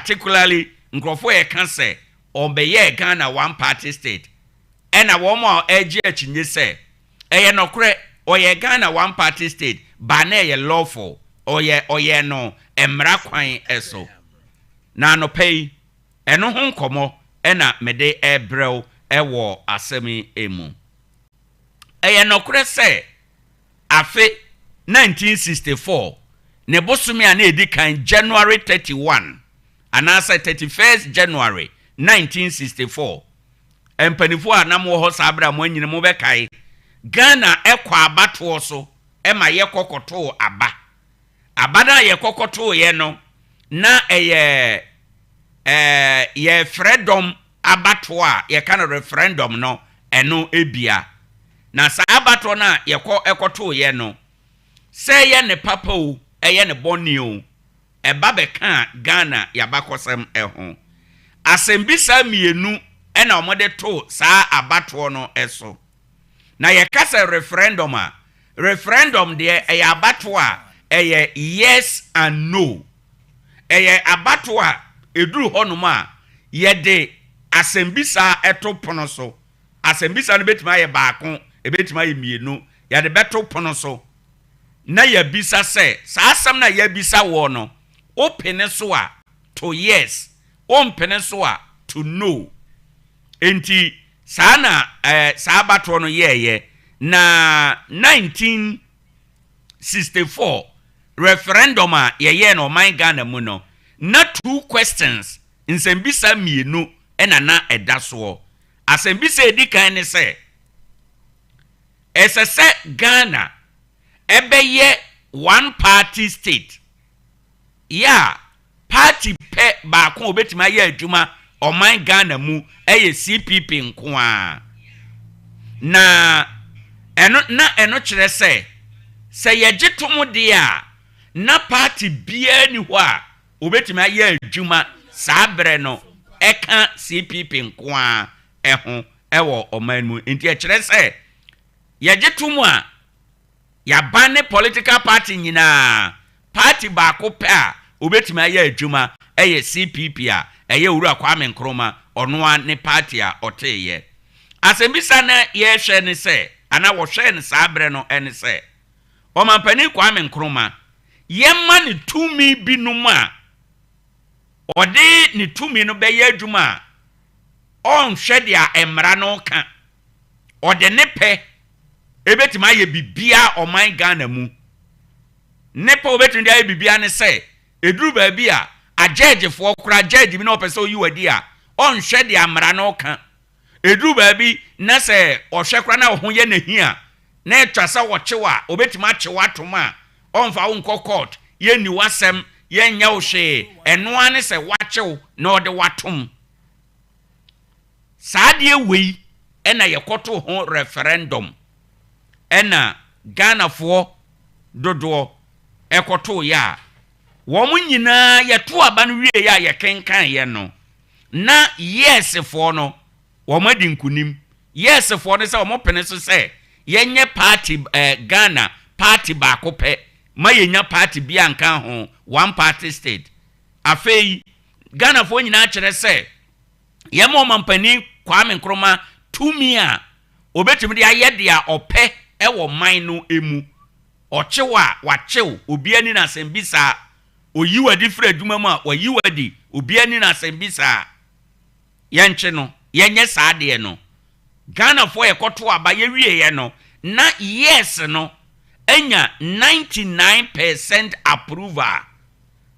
Particularly nkurɔfoɔ a yɛka sɛ ɔbɛyɛɛ Ghana one party state, ɛna wɔn a ɛregye akyinnye sɛ ɛyɛ nɔkorɛ ɔyɛ Ghana one party state ba na ɛyɛ lawful, ɔyɛ no mmara kwan so. Na anɔpa yi, ɛno ho nkɔmmɔ ɛna mede ɛrebrɛw ɛwɔ asɛm yi mu. Ɛyɛ nɔkorɛ sɛ afe 1964 ne bosome a na ɛdi kan, January 31 anaasɛ 31st January 1964, mpanimfoɔ a nam wɔ hɔ saa berɛ a mo anyini mo bɛkae, Ghana ɛkɔ abatoɔ so ɛma yɛkɔ kɔtoo aba. Aba no a yɛkɔ kɔtooyɛ no na ɛyɛ yɛfrɛ abatoɔ a yɛka no referendum no. Ɛno ebia na saa abatoɔ no a yɛkɔ ɛkɔtooyɛ no, sɛ ɛyɛ ne papa o, ɛyɛ ne bɔne o, ɛba bɛka Ghana yɛabakɔsɛm. Ɛho asɛmbisa mmienu ɛna wɔde to saa abatoɔ no ɛso. Na yɛka sɛ referendum a, referendum deɛ, ɛyɛ abatoɔ a ɛyɛ yes and no. Ɛyɛ abatoɔ a ɛduru hɔnom a yɛde asɛmbisa ɛto pono so. Asɛmbisa no bɛtumi ayɛ baako, ɛbɛtumi ayɛ mmienu. Yɛde bɛto pono so na yɛbisa sɛ saa asɛm no a yɛbisa wɔ no, wopene so a, to yes, wompene so a, to no. Nti saa na saa abatoɔ no yɛɛyɛ. Na 1964 referendum a yɛyɛɛ no ɔman Ghana mu no, na two questions, nsɛmbisa mmienu, ɛna na ɛda soɔ. Asɛmbisa edi kan ne sɛ ɛsɛ sɛ Ghana ɛbɛyɛ one party state, yɛ a party pɛ baako a obetumi ayɛ adwuma ɔman Ghana mu ɛyɛ CPP nko ara. Na ɛno na ɛno kyerɛ sɛ yɛgye tom deɛ a, na party biara ni hɔ a obetumi ayɛ adwuma saa berɛ no ɛka CPP nko ara ɛho ɛwɔ ɔman mu. Nti ɛkyerɛ sɛ yɛgye tom a, yaba ne political party nyinaa, party baako pɛ a obetumi ayɛ adwuma ɛyɛ CPP a ɛyɛ Owura Kwame Nkrumah ɔno a ne party a ɔteeɛ. Asɛmbisa na yɛrehwɛ ne sɛ, anaa wɔhwɛ no saa berɛ no, ɛne sɛ Ɔmampanin Kwame Nkrumah, yɛma ne tumi binom a ɔde ne tumi no bɛyɛ adwuma a ɔnhwɛ deɛ mmara no ka, ɔde ne pɛ ebetumi ayɛ bibia ɔman Ghana mu. Ne pɛ obetumi de ayɛ bibia ne sɛ eduru baabi a agyɛɛgyefoɔ koraa, gyɛɛgye bi na ɔpɛ sɛ oyi wadi a, ɔnhwɛ deɛ mmara no ka. Eduru baabi na sɛ ɔhwɛ koraa na ɔho yɛ n'ahi a, na atwa sɛ wɔkyew a, obetumi akyew atom a ɔmfa wo nkɔ court, yɛnni w'asɛm, yɛnyɛ wo hwee. Ɛnoa ne sɛ wakyew na ɔde watom. Saa adeɛ wei ɛna yɛkɔto ho referendum, ɛna Ghanafoɔ dodoɔ ɛkɔto yɛ a wɔn nyinaa yɛto aba no wie yɛ a yɛkenkan yɛ no, na yesfoɔ no wɔn adi nkunim. Yesfoɔ no sɛ wɔn pene so sɛ yɛnyɛ party Ghana party baako pɛ ma yɛnya party bi anka ho, one party state. Afei Ghanafoɔ nyinaa kyerɛ sɛ yɛma Ɔmampanin Kwame Nkrumah tumi a obetumi de ayɛ deɛ ɔpɛ ɛwɔ man no emu. Ɔkyew a, wakyew, obi ani na asɛm bi saa. Oyi wadi firi adwuma mu a, wayi wadi, obi ani na asɛm bi saa. Yɛnkye no, yɛnyɛ saa adeɛ no. Ghanafoɔ yɛkɔto aba yɛwieɛ no, na yes no anya 99% approval.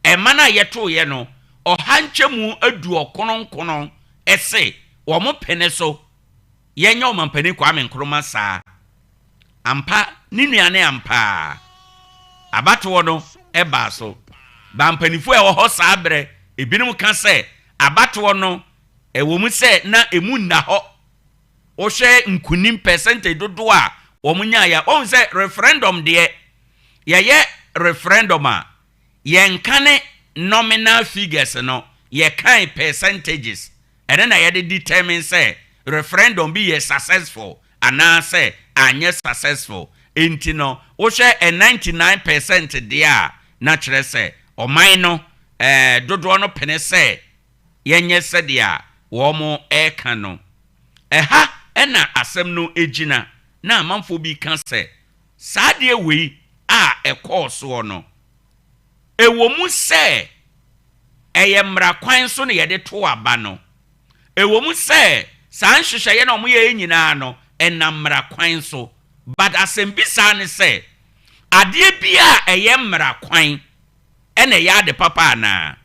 Ɛma no a yɛtoeɛ no, 100% 99 ɛse wɔn pene so yɛnyɛ Ɔmampanin Kwame Nkrumah saa. Ampa ne nuane ampaa, abatoɔ no ɛbaa so ba. Mpanimfoɔ a ɛwɔ hɔ saa berɛ ebinom ka sɛ abatoɔ no ɛwɔ mu sɛ na emu nna hɔ. Wohwɛ nkunim percentage dodoɔ a wɔn nyaeɛ, wɔn sɛ referendum deɛ, yɛyɛ referendum a, yɛnka ne nominal figures no, yɛkan percentages. Ɛno na yɛde determine sɛ referendum bi yɛ successful anaasɛ anyɛ successful. Nti no wohwɛ ɛ 99% deɛ a, na kyerɛ sɛ ɔman no Ɛɛ, dodoɔ no pene sɛ yɛnyɛ sɛdeɛ wɔreka no. Ɛha na asɛm no gyina na amanfoɔ bi ka sɛ, saa adeɛ wei a ɛkɔɔ soɔ no, ɛwɔ mu sɛ ɛyɛ mmara kwan so na yɛde to aba no, ɛwɔ mu sɛ saa nhyehyɛeɛ no a wɔyɛeɛ nyinaa no, ɛnam mmara kwan so, but asɛmbisa ne sɛ, adeɛ biara a ɛyɛ mmara kwan na ɛyɛ ade papa anaa?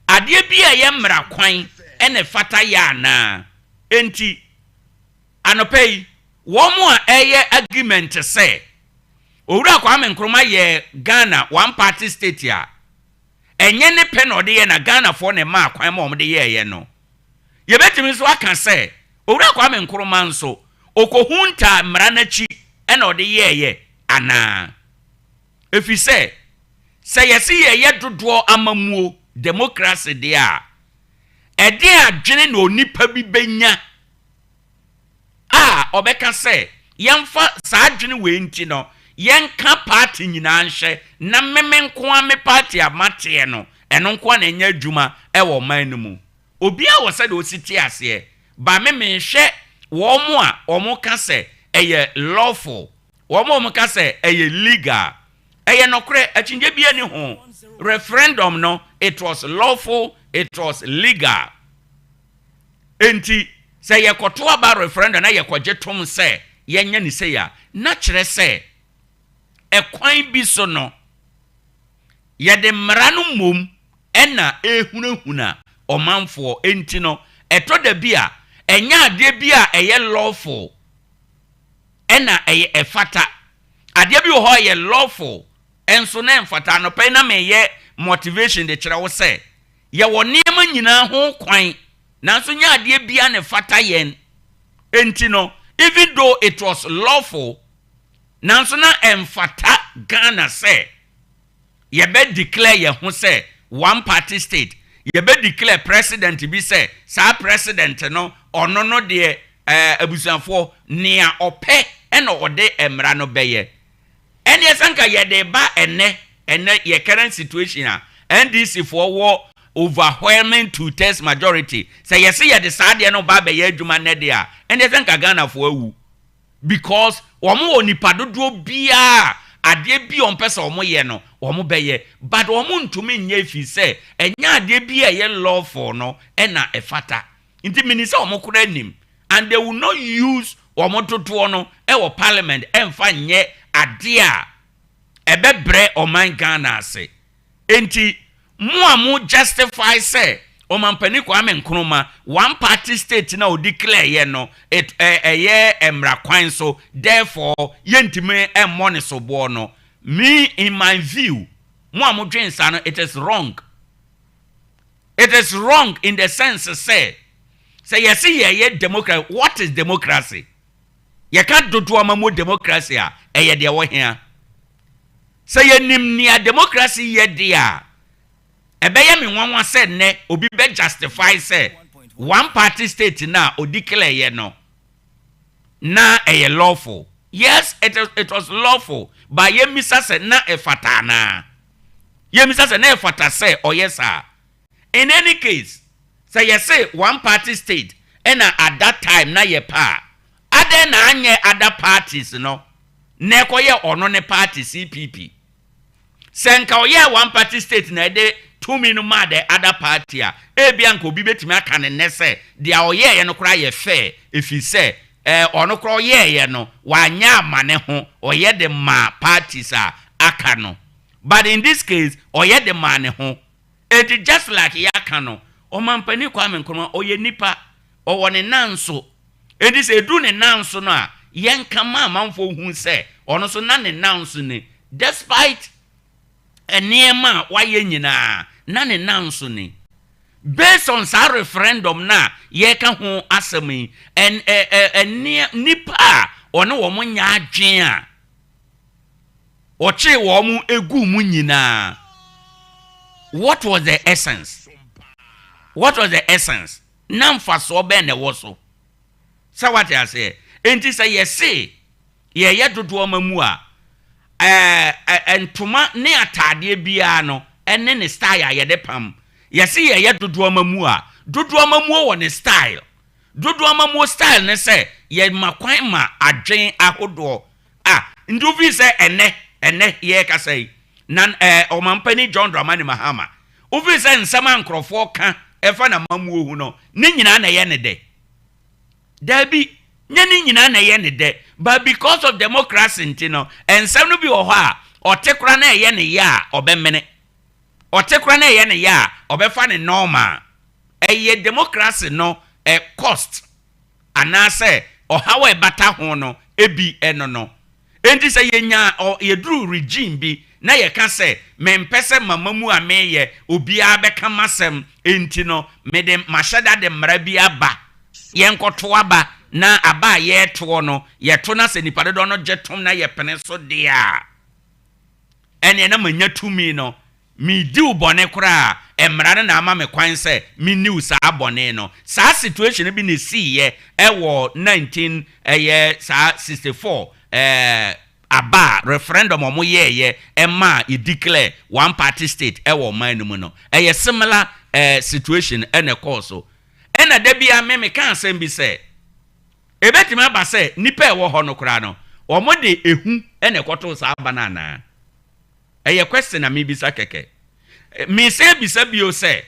Adeɛ bi a ɛyɛ mmara kwan na ɛfata yɛ anaa? Enti, anɔpa yi, wɔn a ɛreyɛ argument sɛ Owura Kwame Nkrumah yɛɛ Ghana one party state a, ɛnyɛ ne pɛ na ɔde yɛ na Ghanafoɔ na ɛmaa kwan ma wɔde yɛeɛ no, yɛbɛtumi nso aka sɛ Owura Kwame Nkrumah nso, ɔkɔhuntaa mmara no akyi na ɔde yɛeɛ anaa? Efisɛ, sɛ yɛse yɛyɛ dodoɔ amammuo, demokrase, deɛ a, ɛdeɛn adwene na onipa bi bɛnya a ɔbɛka sɛ yɛmfa saa adwene wei nti no yɛnka party nyinaa nhyɛ na me me nko ara me party a mateɛ no, ɛno nko ara na ɛnyɛ adwuma wɔ ɔman no mu? Obiara wɔ sɛdeɛ ɔsi te aseɛ, but me menhwɛ wɔn a wɔka sɛ ɛyɛ lawful. Wɔn a wɔka sɛ ɛyɛ legal, ɛyɛ nɔkorɛ, akyinnye biara nni ho. Referendum no, it was lawful, it was legal. Enti, sɛ yɛkɔto aba referendum na yɛkɔgye tom sɛ yɛnyɛ no sei a, na kyerɛ sɛ ɛkwan bi so no, yɛde mmara no mmom na ɛrehunahuna ɔmanfoɔ. Enti no, ɛtɔ da bi a, ɛnyɛ adeɛ bi a ɛyɛ lawful. ɛna ɛyɛ ɛfata. Adeɛ bi wɔ hɔ a ɛyɛ lawful nso na ɛmfata. Anɔpa yi na meyɛ motivation de kyerɛ wo sɛ yɛwɔ nneɛma nyinaa ho kwan nanso nyɛ adeɛ biara na ɛfata yɛn. Enti no even though it was lawful nanso na ɛmfata Ghana sɛ yɛbɛ declare yɛn ho sɛ one party state, yɛbɛ declare president bi sɛ saa president no ɔno no deɛ ɛɛ abusuafoɔ nea ɔpɛ ɛna ɔde mmara no bɛyɛ. Ɛneɛ sɛ nka yɛde ba ɛnɛ, ɛnɛ yɛ current situation a NDC foɔ wɔ overwhelming two thirds majority, sɛ yɛse yɛde saa adeɛ no ba abɛyɛ adwuma nnɛ deɛ a, ɛneɛ sɛ nka Ghanafoɔ awu. Because wɔn wɔ nipa dodoɔ biara a adeɛ bi a wɔn pɛ sɛ wɔn yɛ no wɔn bɛyɛ but wɔn ntumi nyɛ ɛfiri sɛ ɛnyɛ adeɛ bi a ɛyɛ lawful no ɛna ɛfata nti menim sɛ wɔn koraa nim and they will not use wɔn dodoɔ no ɛwɔ parliament ɛmfa nyɛ adeɛ a ɛbɛbrɛ ɔman Ghana ase. Enti mo a mo justify sɛ Ɔmampanin Kwame Nkrumah one party state no a ɔ declare yɛ no it ɛyɛ mmara kwan so therefore yɛntumi mmɔ no soboɔ no, me in my view mo a mo dwen saa no it is wrong. It is wrong in the sense sɛ sɛ yɛse yɛyɛ democracy, what is democracy? Yɛka dodoɔ amammuo democracy a, ɛyɛ deɛ ɛwɔ hea? Sɛ yɛnim nea democracy yɛ deɛ a, ɛbɛyɛ me nwanwa sɛ nnɛ obi bɛ justify sɛ one party state no a ɔdeclare yɛ no na ɛyɛ lawful. Yes, it, it was lawful, but yɛmmisa sɛ na ɛfata anaa? Yɛmmisa sɛ na ɛfata sɛ ɔyɛ saa? In any case, sɛ yɛse one party state ɛna at that time na yɛpɛ a, adɛn na anyɛ other parties no na ɛkɔyɛ ɔno ne party CPP? Sɛ nka ɔyɛɛ one party state na ɛde tumi no maa the other party a, ebia nka obi bɛtumi aka no nnɛ sɛ deɛ ɔyɛeɛ no koraa yɛ fair ɛfiri sɛ eh, ɔno koraa ɔyɛeɛ no wanyɛ amma ne ho, ɔyɛ de maa parties a aka no. But in this case, ɔyɛ de maa ne ho. Enti just like yɛaka no, Ɔmanpanin Kwame Nkrumah ɔyɛ nipa, ɔwɔ ne nan so. Enti sɛ ɛduru ne nan so no a, yɛnka ma amanfoɔ hu sɛ ɔno nso na ne nan so ni. Despite nneɛma a wayɛ nyinaa, na ne nan so ni. Based on saa referendum no a yɛreka ho asɛm yi, ɛn, ɛ, ɛ, ɛnneɛ, nnipa a ɔne wɔn nyɛ adwene a, Wɔkyee wɔn guu mu nyinaa. What was the essence? What was the essence? Na mfasoɔ bɛn na ɛwɔ so? Sɛ wate aseɛ? Enti sɛ yɛse yɛyɛ dodoɔ ma mu a, ɛɛ ntoma ne ataadeɛ biara no, ne ne style a yɛde pam. Yɛse yɛyɛ dodoɔ amammuo a, dodoɔ amammuo wɔ ne style. Dodoɔ amammuo style ne sɛ yɛma kwan ma adwen ahodoɔ a nti wofii sɛ ɛnɛ, ɛnɛ yɛrekasa yi, na ɛɛ Ɔmampanin John Dramani Mahama, wofii sɛ nsɛm a nkorɔfoɔ ka ɛfa n'amammuo ho no, ne nyinaa na ɛyɛ ne dɛ? Daabi, nyɛ ne nyinaa na ɛyɛ ne dɛ, but because of democracy nti no, nsɛm no bi wɔ hɔ a, ɔte koraa na ɛyɛ ne ya a, ɔbɛmene. Ɔte koraa na ɛyɛ ne ya a, ɔbɛfa no normal. Ɛyɛ democracy no cost anaasɛ ɔhaw a ɛbata ho no bi no no. Enti sɛ yɛnya ɔ, yɛduru regime bi na yɛka sɛ, mempɛ sɛ m'amamu a mereyɛ obiara bɛka m'asɛm enti no, mede mahyɛ da de mmara bi aba, yɛnkɔto aba, na aba a yɛretoɔ no, yɛto na sɛ nnipa dodoɔ no gye tom na yɛpene so deɛ a, ɛnneɛ na manya tumi no. Medi wo bɔne koraa a, mmara no na ama me kwan sɛ menni wo saa bɔne no. Saa situation no bi na ɛsiiɛ wɔ 19 ɛyɛ saa 64 ɛɛ aba a referendum a wɔyɛeɛ ɛmaa yɛ declare one party state ɛwɔ ɔman no mu no. Ɛyɛ similar ɛɛ situation ɛna ɛkɔɔ so. Ɛna da biara me meka asɛm bi sɛ, ɛbɛtumi aba sɛ nnipa a ɛwɔ hɔ no koraa no, wɔde ehu na ɛkɔtoo saa aba no anaa? Ɛyɛ question na mebisa kɛkɛ. Mesan bisa bio sɛ,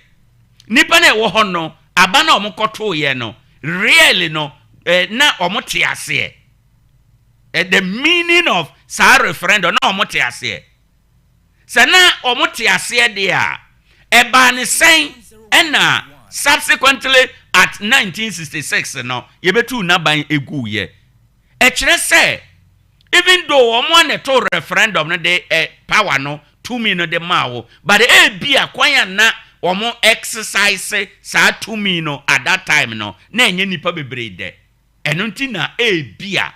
nnipa no a ɛwɔ hɔ no, aba no a wɔkɔtoeɛ no, really no, na wɔte aseɛ? The meaning of saa referendum, na wɔte aseɛ? Sɛ na wɔte aseɛ deɛ a, ɛbaa ne sɛn ɛna subsequently at 1966 no, yɛbɛtuu n'aban guiɛ? Ɛkyerɛ sɛ even though wɔn a na ɛtoo referendum no de eh, power no, tumi no de maa wo, but ebia kwan a na wɔn exercise saa tumi no at that time no, na ɛnyɛ nnipa bebree dɛ. Ɛno nti na ebia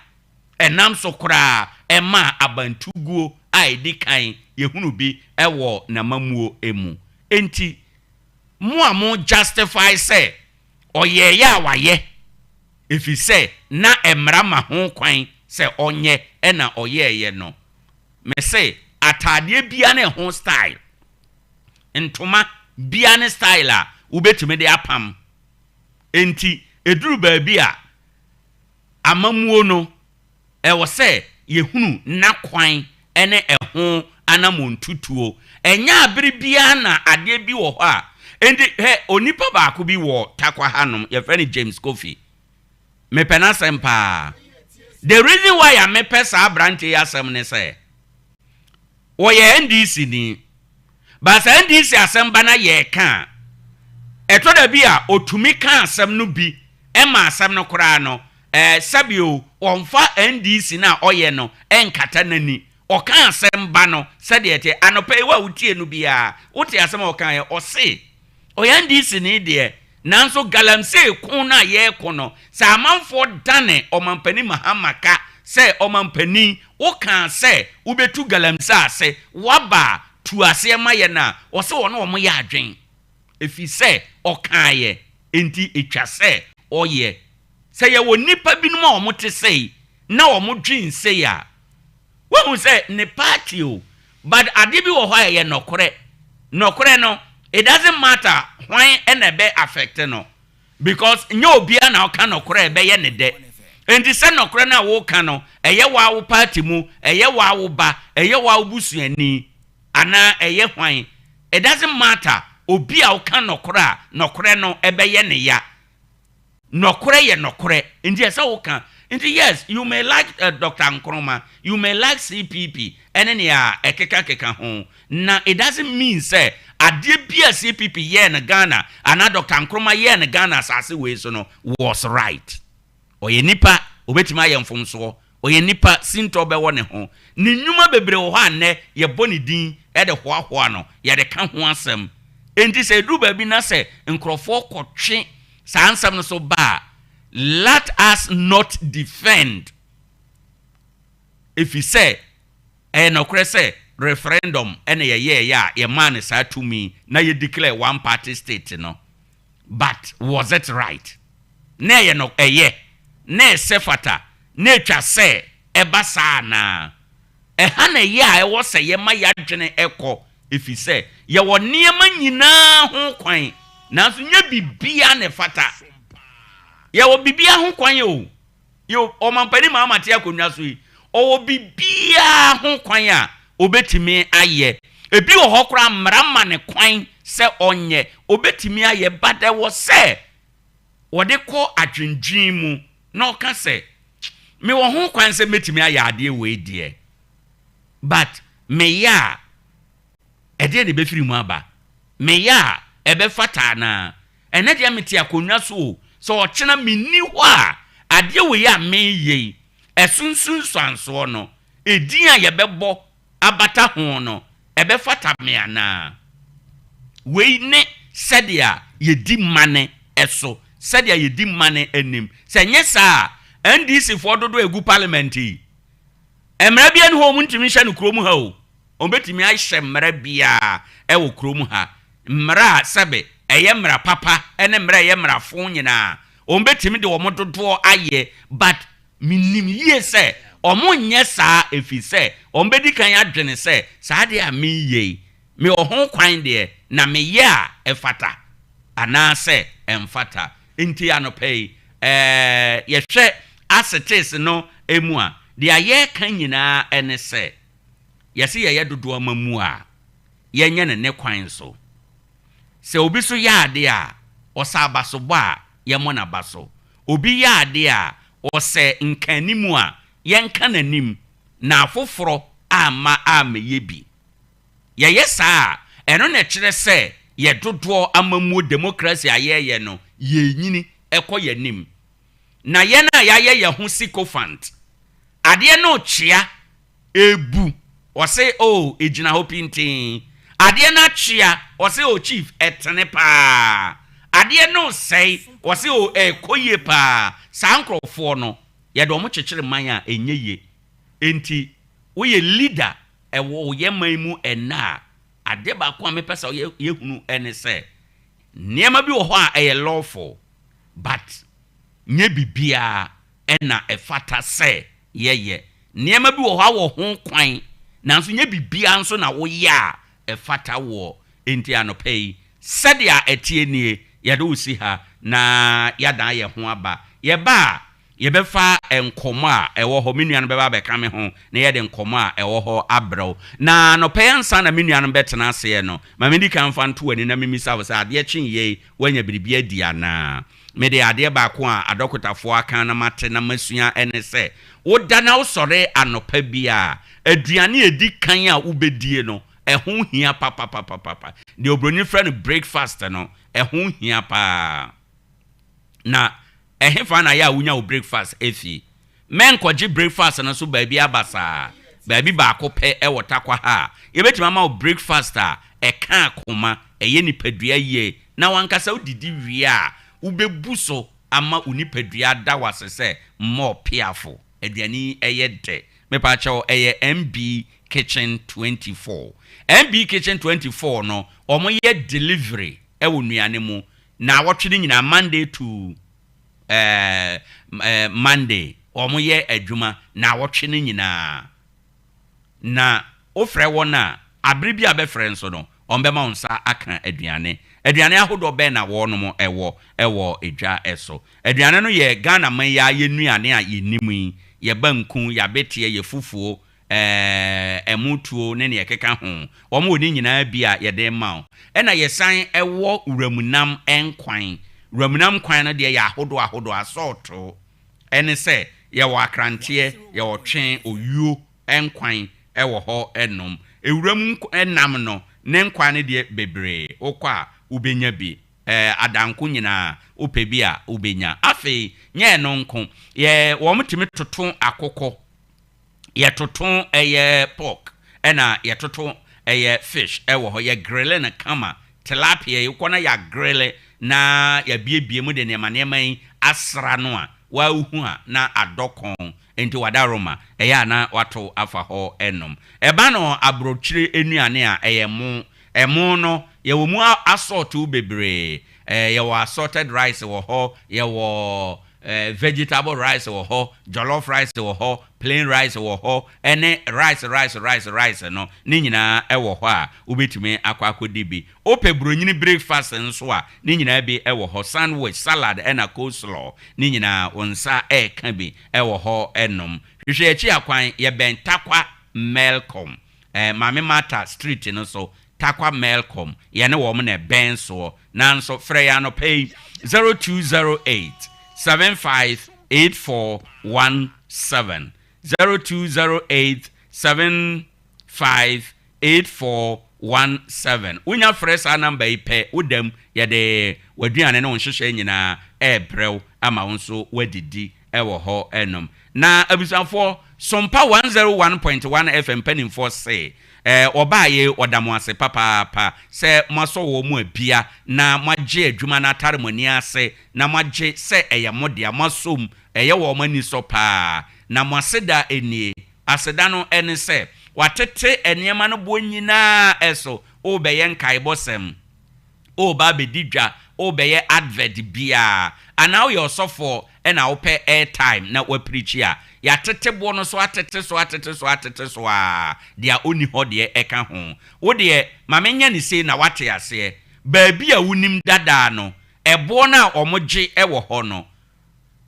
ɛnam so koraa ɛmaa abantuguo a ɛdi kan yɛhunu bi wɔ n'amammuo mu. Enti mo a mo justify sɛ ɔyɛeɛ a wayɛ, Efisɛ na mmara ma ho kwan sɛ ɔnyɛ ɛna ɔyɛɛyɛ no. Mese ataadeɛ biara ne ɛho style. Ntoma biara ne style a wobɛtumi de apam. Enti ɛduru baabi a amammuo no Ɛwɔ sɛ yɛhunu n'akwan ne ɛho anammɔntutuo. Ɛnyɛ abere biara na adeɛ bi wɔ hɔ a, enti hwɛ, onipa baako bi wɔ Tarkwa hanom, yɛfrɛ no James Kofi. Mepɛ n'asɛm paa. The reason why a mepɛ saa aberanteɛ yi asɛm ne sɛ, Wɔyɛ NDC ni. But sɛ NDC asɛm ba na yɛreka a, ɛtɔ da bi a ɔtumi ka asɛm no bi ma asɛm no koraa no, eh, sɛbi o, ɔmfa NDC no a ɔyɛ no nkata n'ani. Ɔka asɛm ba no sɛdeɛ ɛteɛ. Anɔpa yi wo a wotie no biara, wote asɛm a ɔkaeɛ, ɔse, Ɔyɛ NDC ni deɛ, nanso galamsey ko no a yɛreko no, sɛ amanfoɔ dane Ɔmampanin Mahama ka sɛ Ɔmampanin wokaa sɛ wobɛtu galamsey ase, woaba a tu aseɛ ma yɛn a, ɔse ɔne wɔn yɛ adwen. Ɛfiri sɛ ɔkaeɛ nti ɛtwa sɛ ɔyɛ. Sɛ yɛwɔ nnipa binom a wɔte sei na wɔdwen sei a, Woahu sɛ ne party o, but adeɛ bi wɔ hɔ a ɛyɛ nɔkorɛ. Nɔkorɛ no, it doesn't matter hwan na ɛbɛ affect no because nyɛ obiara na ɔka nɔkorɛ a ɛbɛyɛ ne dɛ. Enti sɛ nɔkorɛ no a woka no, ɛyɛ wo ara wo party mu, ɛyɛ wo ara wo ba, ɛyɛ wo ara wo busuani anaa ɛyɛ hwan, it doesn't matter, obi a woka nɔkorɛ a, nɔkorɛ no ɛbɛyɛ ne ya. Nɔkorɛ yɛ nɔkorɛ nti ɛsɛ wo ka nti yes you may like Doctor Nkrumah you may like CPP ɛne nea ɛkeka keka ho na it doesn't mean sɛ adeɛ bi a CPP yɛɛ no Ghana anaa Doctor Nkrumah yɛɛ no Ghana asase wei so no was right. Ɔyɛ nipa ɔbɛtumi ayɛ mfomsoɔ. Ɔyɛ nipa, sintɔ bɛwɔ ne ho. Ne nnwuma bebree wɔ hɔ a nnɛ yɛbɔ ne din de hoahoa no, yɛde ka ho asɛm. Enti sɛ ɛduru baabi na sɛ nkurɔfoɔ kɔtwe saa nsɛm no so ba a, let us not defend, ɛfiri sɛ ɛyɛ nokorɛ sɛ referendum na yɛyɛeɛ a yɛmaa no saa tumi na yɛ declare one party state no. But was it right? Na ɛyɛ no ɛyɛ? Na ɛsɛ fata? Na ɛtwa sɛ ɛba saa anaa? Ɛha na ɛyɛ a ɛwɔ sɛ yɛma y'adwene kɔ, Ɛfiri sɛ, yɛwɔ nneɛma nyinaa ho kwan, nanso nyɛ biribiara na ɛfata. Yɛwɔ biribiara ho kwan o. Yɛ Ɔmampanin Mahama te akonnwa so yi, ɔwɔ biribiara ho kwan a ɔbɛtumi ayɛ. Ebi wɔ hɔ koraa mmara ma no kwan sɛ ɔnyɛ, ɔbɛtumi ayɛ but ɛwɔ sɛ wɔde kɔ adwendwen mu na ɔka sɛ, mewɔ ho kwan sɛ mɛtumi ayɛ adeɛ wei deɛ, but meyɛ a, ɛdeɛn na ɛbɛfiri mu aba? Meyɛ a, ɛbɛfata anaa? Ɛnnɛ deɛ mete akonnwa so o, sɛ ɔkyena menni hɔ a, adeɛ wei a mereyɛ yi, ɛso nsunsuansoɔ no, edin a yɛbɛbɔ abata ho no, ɛbɛfata me anaa? Wei ne sɛdeɛ yɛdi mane so, sɛdeɛ yɛdi mane anim. Sɛ ɛnyɛ saa a, NDC foɔ dodoɔ a ɛgu parliament yi, mmara biara nni hɔ a wɔntumi nhyɛ no kurom ha o. Wɔbɛtumi ahyɛ mmara biara wɔ kurom ha. Mmara a sɛbe ɛyɛ mmara papa ne mmara a ɛyɛ mmara fo nyinaa, wɔbɛtumi de wɔn dodoɔ ayɛ but menim yie sɛ wɔnyɛ saa ɛfiri sɛ wɔbɛdi kan adwene sɛ saa adeɛ a mereyɛ yi, mewɔ ho kwan deɛ na meyɛ a ɛfata anaasɛ ɛmfata. Nti anɔpa yi, yɛhwɛ asetes no mu a, deɛ yɛreka nyinaa ne sɛ, Yɛse yɛyɛ dodoɔ ama mu a, yɛnyɛ no ne kwan so. Sɛ obi so yɛ adeɛ a, ɔsɛ abasobɔ a, yɛmmɔ no abaso. Obi yɛ adeɛ a, ɔsɛ nkaanimu a, yɛnka n'anim na afoforɔ amma ammɛyɛ bi. Yɛyɛ saa a, ɛno na ɛkyerɛ sɛ yɛ dodoɔ amammuo demokrasi a yɛreyɛ no, yɛrenyini kɔ yɛn anim. Na yɛn a yɛayɛ yɛn ho sycophant, adeɛ no rekyea Ebu, ɔse oh egyina hɔ pintinn. Adeɛ no akyea, ɔse oh chief ɛtene paa. Adeɛ no resɛe, ɔse oh ɛrekɔ yie paa. Saa nkorɔfoɔ no, yɛde wɔn kyekyere man a ɛnyɛ yie. Enti woyɛ leader wɔ yɛn man mu ɛnnɛ a, adeɛ baako a mepɛ sɛ yɛhunu ne sɛ, nneɛma bi wɔ hɔ a ɛyɛ lawful but nyɛ biribiara na ɛfata sɛ yɛyɛ. Nneɛma bi wɔ hɔ a wɔ ho kwan, nanso nyɛ biribiara nso na woyɛ a ɛfata woɔ. Enti anɔpa yi, sɛdeɛ ɛteɛ nie, yɛde wo si ha na yɛadan yɛn ho aba. Yɛba a, yɛbɛfa nkɔmmɔ a ɛwɔ hɔ, me nuanom bɛba abɛka me ho na yɛde nkɔmmɔ a ɛwɔ hɔ abrɛ wo. Na anɔpa yi ansa na me nuanom bɛtena aseɛ no, ma mendi kan mfa nto w'ani na memmisa wo sɛ, adeɛ kyeeɛ yi, woanya biribi adi anaa? Me de, adeɛ baako a adɔkotafoɔ aka na mate na masua ne sɛ, woda na wosɔre anɔpa biara a, aduane a ɛdi kan a wobɛdie no, ɛho hia papapapapa. Deɛ oburoni frɛ no breakfast no, ɛho hia pa ara. Na ɛhefa na yɛ a wonya wo breakfast fi? Mɛnkɔgye breakfast no so baabiara basaa. Baabi baako pɛ wɔ Tarkwa ha a yɛbɛtumi ama wo breakfast a ɛka akoma, ɛyɛ nipadua yie, na w'ankasa wodidi wie a, wobɛbu so ama wo nipadua ada wo ase sɛ mmɔɔ piafo. Aduane yi yɛ dɛ. Mepakyɛw, ɛyɛ MB Kitchen 24. MB Kitchen 24 no, wɔyɛ delivery wɔ nnuane mu naawɔtwe no nyinaa, Monday to ɛɛ Monday, wɔyɛ adwuma naawɔtwe no nyinaa. Na wofrɛ wɔn a, abere bi a bɛfrɛ nso no, wɔbɛma wo nsa aka aduane. Aduane ahodoɔ bɛn na wɔnom wɔ wɔ dwa so? Aduane no yɛ Ghana man yi ara yɛn nnuane a yɛnim yi, yɛ banku, yɛ abeteɛ, yɛ fufuo, ɛɛ ɛmo tuo ne nea ɛkeka ho. Wɔn wɔ ne nyinaa bi a yɛde rema wo. Ɛna yɛsan wɔ wuramnam nkwan. Wuramnam nkwan no deɛ yɛ ahodoɔ ahodoɔ, asɔɔtoo. Ɛne sɛ, yɛwɔ akranteɛ, yɛwɔ twe, owuo nkwan wɔ hɔ nom. Ewuram nam no, ne nkwan no deɛ bebree. Wokɔ a, wobɛnya bi. Ɛɛ, adanko nyinaa, wopɛ bi a, wobɛnya. Afei, nyɛ ɛno nko, yɛ, wɔtumi toto akokɔ. Yɛtoto ɛyɛ pork ɛna yɛtoto ɛyɛ fish ɛwɔ hɔ. Yɛ grille no kama. Tilapia yi wokɔ na yɛ grille na yɛabiebie mu de nneɛma nneɛma yi asra no a, woahu a na adɔ kɔn. Enti wadaroma, ɛyɛ a na wato afa hɔ nom. Ɛba no abrokyire nnuane a, ɛyɛ mo. Ɛmo no, yɛwɔ mu asɔɔto bebree. Yɛwɔ assorted rice wɔ hɔ, yɛwɔ. Vegetable rice wɔ hɔ, jollof rice wɔ hɔ, plain rice wɔ hɔ, ɛne rice rice rice rice no, ne nyinaa wɔ hɔ a wobɛtumi akɔ akɔdi bi. Wopɛ buronyini breakfast nso a, ne nyinaa bi wɔ hɔ, sandwich, salad ɛna coleslaw, ne nyinaa wo nsa reka bi wɔ hɔ nom. Hwehwɛ yɛn akyi akwan, yɛbɛn Tarkwa Melcom, Maame Martha Street no so, Tarkwa Melcom, yɛne wɔn na ɛbɛn soɔ. Nanso frɛ yɛn anɔpa yi, 0208 75 8417, 0208 75 8417. Wonya frɛ saa namba yi pɛ, woda mu, yɛde w'aduane ne wo nhyehyɛe nyinaa rebrɛ wo ama wo nso woadidi wɔ hɔ nom. Na abusuafoɔ, Sompa 101.1 FM mpanimfoɔ se, eh, wɔbaa yei, wɔda mo ase papaapa sɛ moasɔ wɔn mu abia na moagye adwuma no atare mo ani ase na moagye sɛ ɛyɛ mo dea, moasɔ mu, ɛyɛ wɔn anisɔ paa. Na mo aseda nie. Aseda no ne sɛ, wɔatete nneɛma no boɔ nyinaa so, worebɛyɛ nkaebɔsɛm, woreba abɛdi dwa, worebɛyɛ advert biara, anaa woyɛ ɔsɔfoɔ na wopɛ airtime na woapirikyi a, yɛatete boɔ no so atete so atete so atete so ara, deɛ ɔnni hɔ deɛ ɛka ho. Wo deɛ, ma menyɛ no sei na woate aseɛ, baabi a wonim dada no, ɛboɔ no a wɔgye wɔ hɔ no,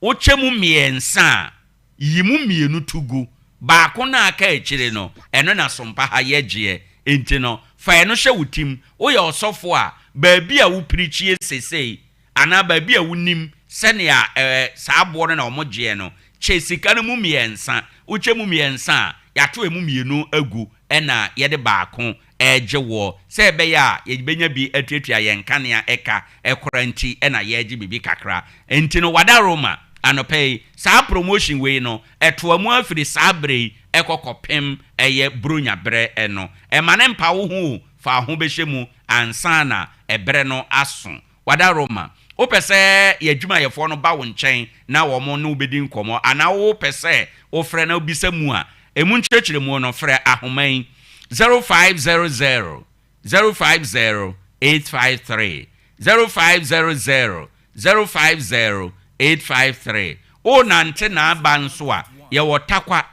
wokyɛ mu mmiɛnsa a, Yi mu mmienu to gu. Baako no a aka akyire no, ɛno na sompa ha yɛ gyeɛ. Enti no, fa ɛno hyɛ wo tim. Woyɛ ɔsɔfoɔ a, baabi a wopirikyie sesei, anaa baabi a wonim sɛnea ɛɛ saa boɔ no na wɔgyeɛ no, kyɛ sika no mu mmiɛnsa. Wokyɛ mu mmiɛnsa a, yɛato ɛmu mmienu agu ɛna yɛde baako regye woɔ, sɛ ɛbɛyɛ a yɛbɛnya bi atuatua yɛn nkanea ka koraa nti na yɛregye biribi kakra. Nti no Wadaroma, anɔpa yi, saa promotion wei no, ɛtoa mu ara firi saa berɛ yi kɔ kɔpem ɛyɛ Buronya berɛ no. Ɛma no mpa wo ho o, fa wo ho bɛhyɛ mu ansa na ɛberɛ no aso. Wadaroma, wopɛ sɛ yɛn adwumayɛfoɔ no ba wo nkyɛn na wɔn ne wo bɛdi nkɔmmɔ anaa wopɛ sɛ wofrɛ na wobisa mu a, ɛmu nkyerɛkyerɛmu no, frɛ ahoma yi, 0500 050 853, 0500 050 853. Worenante na aba nso a, yɛwɔ Tarkwa,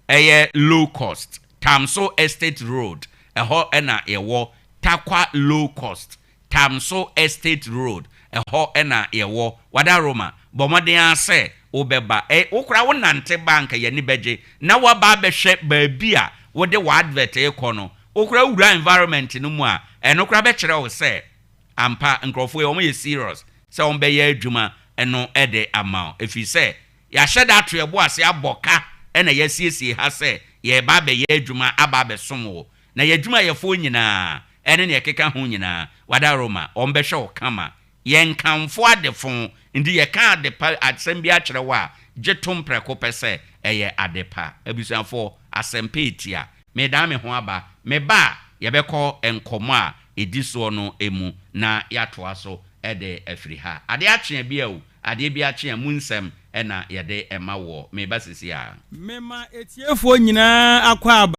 ɛyɛ low cost, Tamso Estate Road, ɛhɔ na yɛwɔ, Tarkwa Low Cost. Tamso Estate Road, ɛhɔ na yɛwɔ. Wadaroma, bɔ mmɔden ara sɛ wobɛba. Ɛ, wo koraa wonante ba a anka yɛn ani bɛgye na woaba abɛhwɛ baabi a wode w'advert rekɔ no. Wo koraa wura environment no mu a, ɛno koraa bɛkyerɛ wo sɛ ampa nkurɔfoɔ yi wɔyɛ serious sɛ wɔbɛyɛ adwuma no de ama wo. Ɛfiri sɛ yɛahyɛ da ato yɛn bo ase abɔ ka na yɛasiesie ha sɛ yɛreba abɛyɛ adwuma aba abɛsom wo. Na y'adwumayɛfoɔ nyinaa, ɛne nea ɛkeka ho nyinaa, w'adaworoma, wɔbɛhwɛ wo kama. Yɛnkamfo adefo, nti yɛka adepa asɛm bi akyerɛ wo a, gye tom prɛko pɛ sɛ ɛyɛ adepa. Abusuafoɔ, asɛmpa etia. Meredan me ho aba. Meba a, yɛbɛkɔ nkɔmmɔ a ɛdi soɔ no mu na yɛatoa so de afiri ha. Adeɛ akye a bi a o, adeɛ bi akye a, mu nsɛm na yɛde ma woɔ. Mereba seesei ara. Mema atiefoɔ nyinaa akwaaba.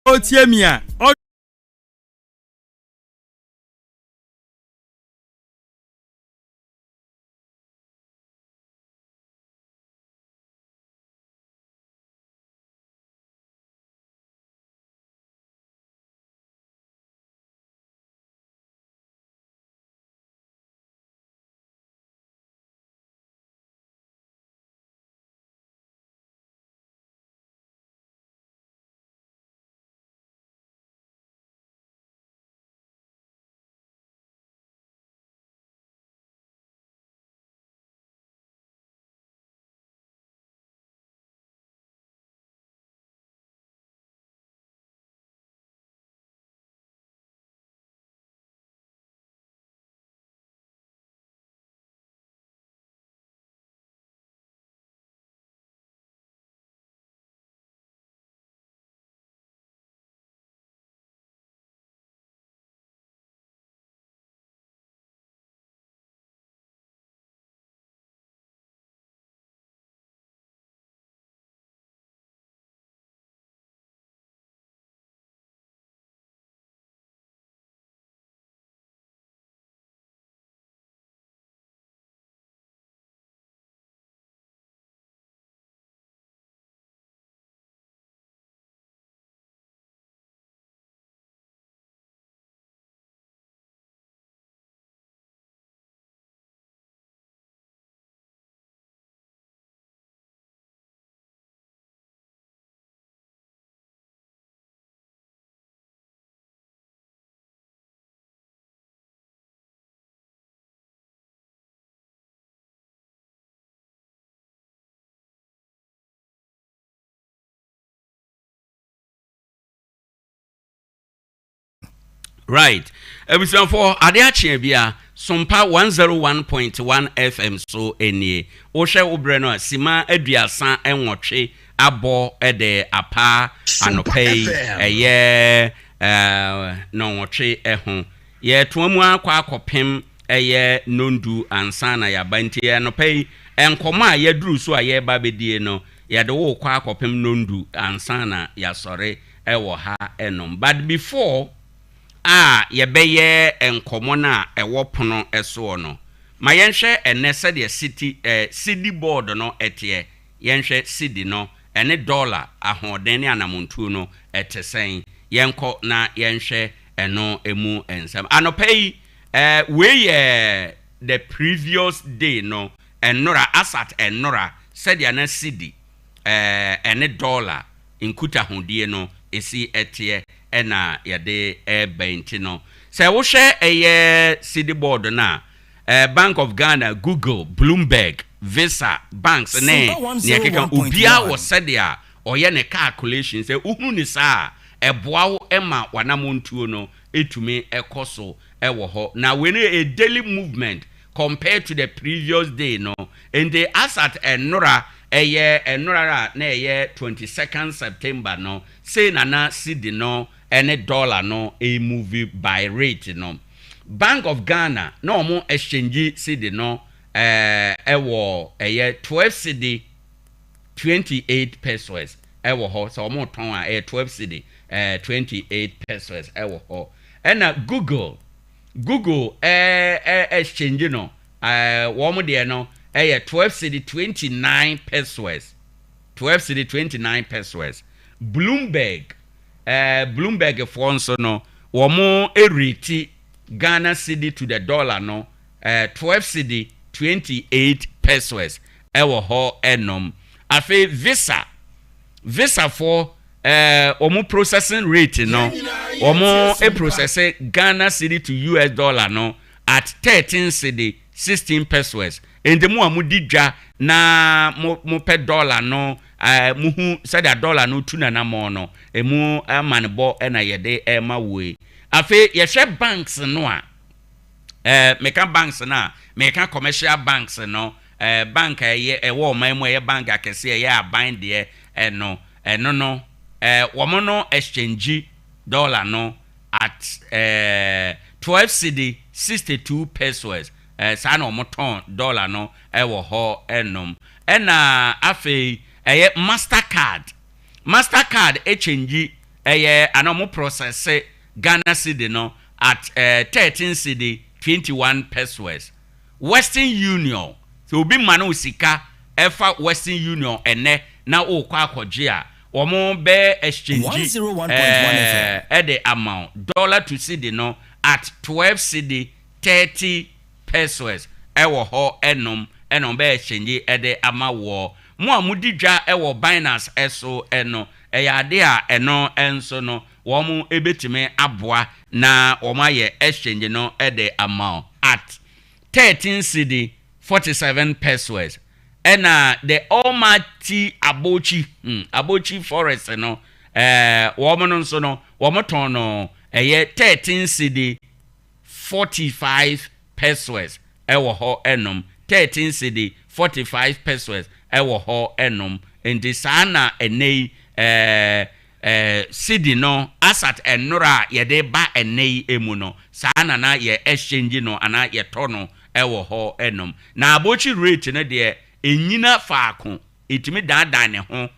Ɔretie me a, ɔ. Right, abusuafoɔ, ade akyeɛ bia Sompa 101.1 FM so nie. Wohwɛ wo berɛ no a, sima 38 abɔ de apa anɔpa yi, ɛyɛ nnɔnwɔtwe ho. Yɛretoa mu ara kɔ akɔpem ɛyɛ nnɔndu ansa na yɛaba. Nti anɔpa yi, nkɔmmɔ a yɛaduru so a yɛreba abɛdie no, yɛde wo rekɔ akɔpem nnɔndu ansa na yɛasɔre wɔ ha nom. But before a yɛbɛyɛ nkɔmmɔ no a ɛwɔ pono soɔ no, ma yɛnhwɛ ɛnnɛ sɛdeɛ city, eh, cedi board no teɛ. Yɛnhwɛ cedi no ɛne dɔla ahoɔden ne anamontuo no ɛte sɛn. Yɛnkɔ na yɛnhwɛ ɛno ɛmu nsɛm. Anɔpa yi, eh, wei yɛ the previous day no, ɛnnora, asat ɛnnora, sɛdeɛ na cedi, eh, ɛne dɔla nkutahodie no si teɛ na yɛde reba yi nti no, sɛ wohwɛ ɛyɛ cedi board no a, Bank of Ghana, Google, Bloomberg, Visa, banks ne nea ɛkeka ho, obiara wɔ sɛdeɛ ɔyɛ ne calculation. Sɛ wohunu no saa a, ɛboa wo ma w'anammɔntuo no tumi kɔ so wɔ hɔ. Na wei no yɛ daily movement compared to the previous day no. Nti as at ɛnnora, ɛyɛ ɛnnora a na ɛyɛ 22nd September no, sei na na cedi no ne dollar no remove by rate no. Bank of Ghana na wɔn exchange cedi no ɛwɔ ɛyɛ 12 cedi 28 pesewas ɛwɔ hɔ. Sɛ wɔn retɔn a, ɛyɛ 12 cedi 28 pesewas ɛwɔ hɔ. Ɛna Google exchange no, wɔn deɛ no ɛyɛ 12 cedi 29 pesewas, 12 cedi 29 pesewas. Bloomberg foɔ nso no, wɔn rate Ghana cedi to the dollar no 12 cedi 28 pesewas ɛwɔ hɔ ɛnom. Afei Visa foɔ, wɔn processing rate no, wɔn process Ghana cedi to US dollar no at 13 cedi 16 pesewas. Nti mo a mo di dwa na mo pɛ dollar no, mo hu sɛdeɛ dollar no tu nanamɔ no, emu amanebɔ ɛna yɛde ɛma wo yi. Afei yɛhwɛ banks no a, meka banks no a, meka commercial banks no, bank a ɛyɛ ɛwɔ ɔman mu a ɛyɛ bank akɛseɛ, ɛyɛ aban deɛ ɛno no, wɔn no exchange dollar no at 12 cedi 62 pesewas. Saa na wɔn tɔn dollar no ɛwɔ hɔ ɛnom. Ɛna afei ɛyɛ Mastercard exchange ɛyɛ ana wɔn process Ghana cedi no at 13 cedi 21 pesewas. Western Union, sɛ obi ma no sika ɛfa Western Union ɛnɛ na ɔrekɔ akɔgye a, wɔn bɛ exchange 101.1 FM. Ɛde ama wo dollar to cedi no at 12 cedi 30 pesewas ɛwɔ hɔ ɛnom, ɛna wɔn bɛ exchange ɛde ama wɔ mo a mo di dwa ɛwɔ Binance ɛso. Ɛno ɛyɛ ade a ɛno ɛnso no wɔn ebetumi aboa na wɔn ayɛ exchange no ɛde ama wo at 13 cedi 47 pesewas. Ɛna the almighty Abochi Forex no, wɔn no nso no, wɔn tɔn no ɛyɛ 13 cedi 45 pesewas ɛwɔ hɔ ɛnom, 13 cedi 45 pesewas ɛwɔ hɔ ɛnom. Nti saa na ɛnɛ yi cedi no as at ɛnora a yɛde ba ɛnɛ yi emu no, saa na yɛ exchange no anaa yɛtɔ no ɛwɔ hɔ ɛnom. Na Abochi rate no deɛ, ɛnyina faako, ɛtumi daadaa ne ho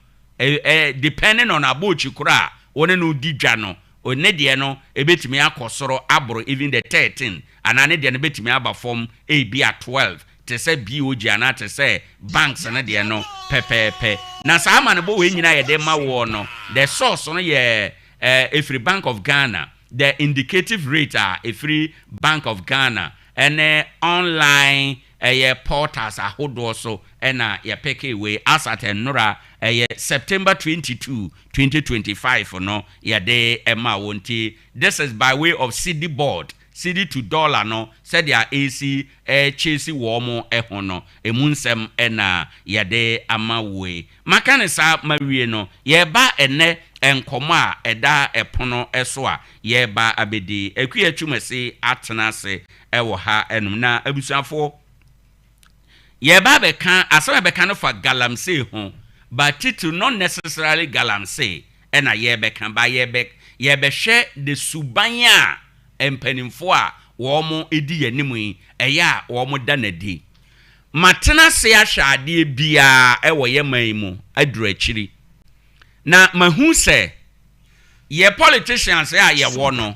ɛ ɛ depending on Abochi koro a wɔne no di dwa no. Ne deɛ no ebetumi akɔ soro aboro even the 13, anaa ne deɛ no betumi aba fam ebi a 12, te sɛ BOG anaa te sɛ banks no deɛ no pɛpɛɛpɛ. Na saa ama no bɔ wei nyinaa yɛde ma wɔ no, the source no yɛ efiri Bank of Ghana, the indicative rate a efiri Bank of Ghana ɛne online ɛyɛ portals ahodoɔ so ɛna yɛpɛkɛ wei as at nnora, ɛyɛ September 22, 2025 no yɛde ɛma wɔn. Nti this is by way of cedi board, cedi to dollar no, sɛdeɛ esi ɛkyesi wɔn mo ɛho no, emu nsɛm ɛna yɛde ama wei. Maka ne saa ma wie no, yɛba ɛnɛ. Nkɔmmɔ a ɛda ɛpono so a yɛreba abɛdi. Akua Twumasi atena ase wɔ ha nom. Na abusuafoɔ, yɛreba abɛka, asɛm a yɛbɛka no fa galamsey ho, but titiriw not necessarily galamsey ɛna yɛrebɛka, but yɛrebɛ, yɛrebɛhwɛ the suban a mpanimfoɔ a wɔn di yɛn anim yi, ɛyɛ a wɔn da no adi. Matena ase ahwɛ adeɛ biara wɔ yɛn man yi mu aduru akyiri. Na mahu sɛ yɛ politicians a yɛwɔ no,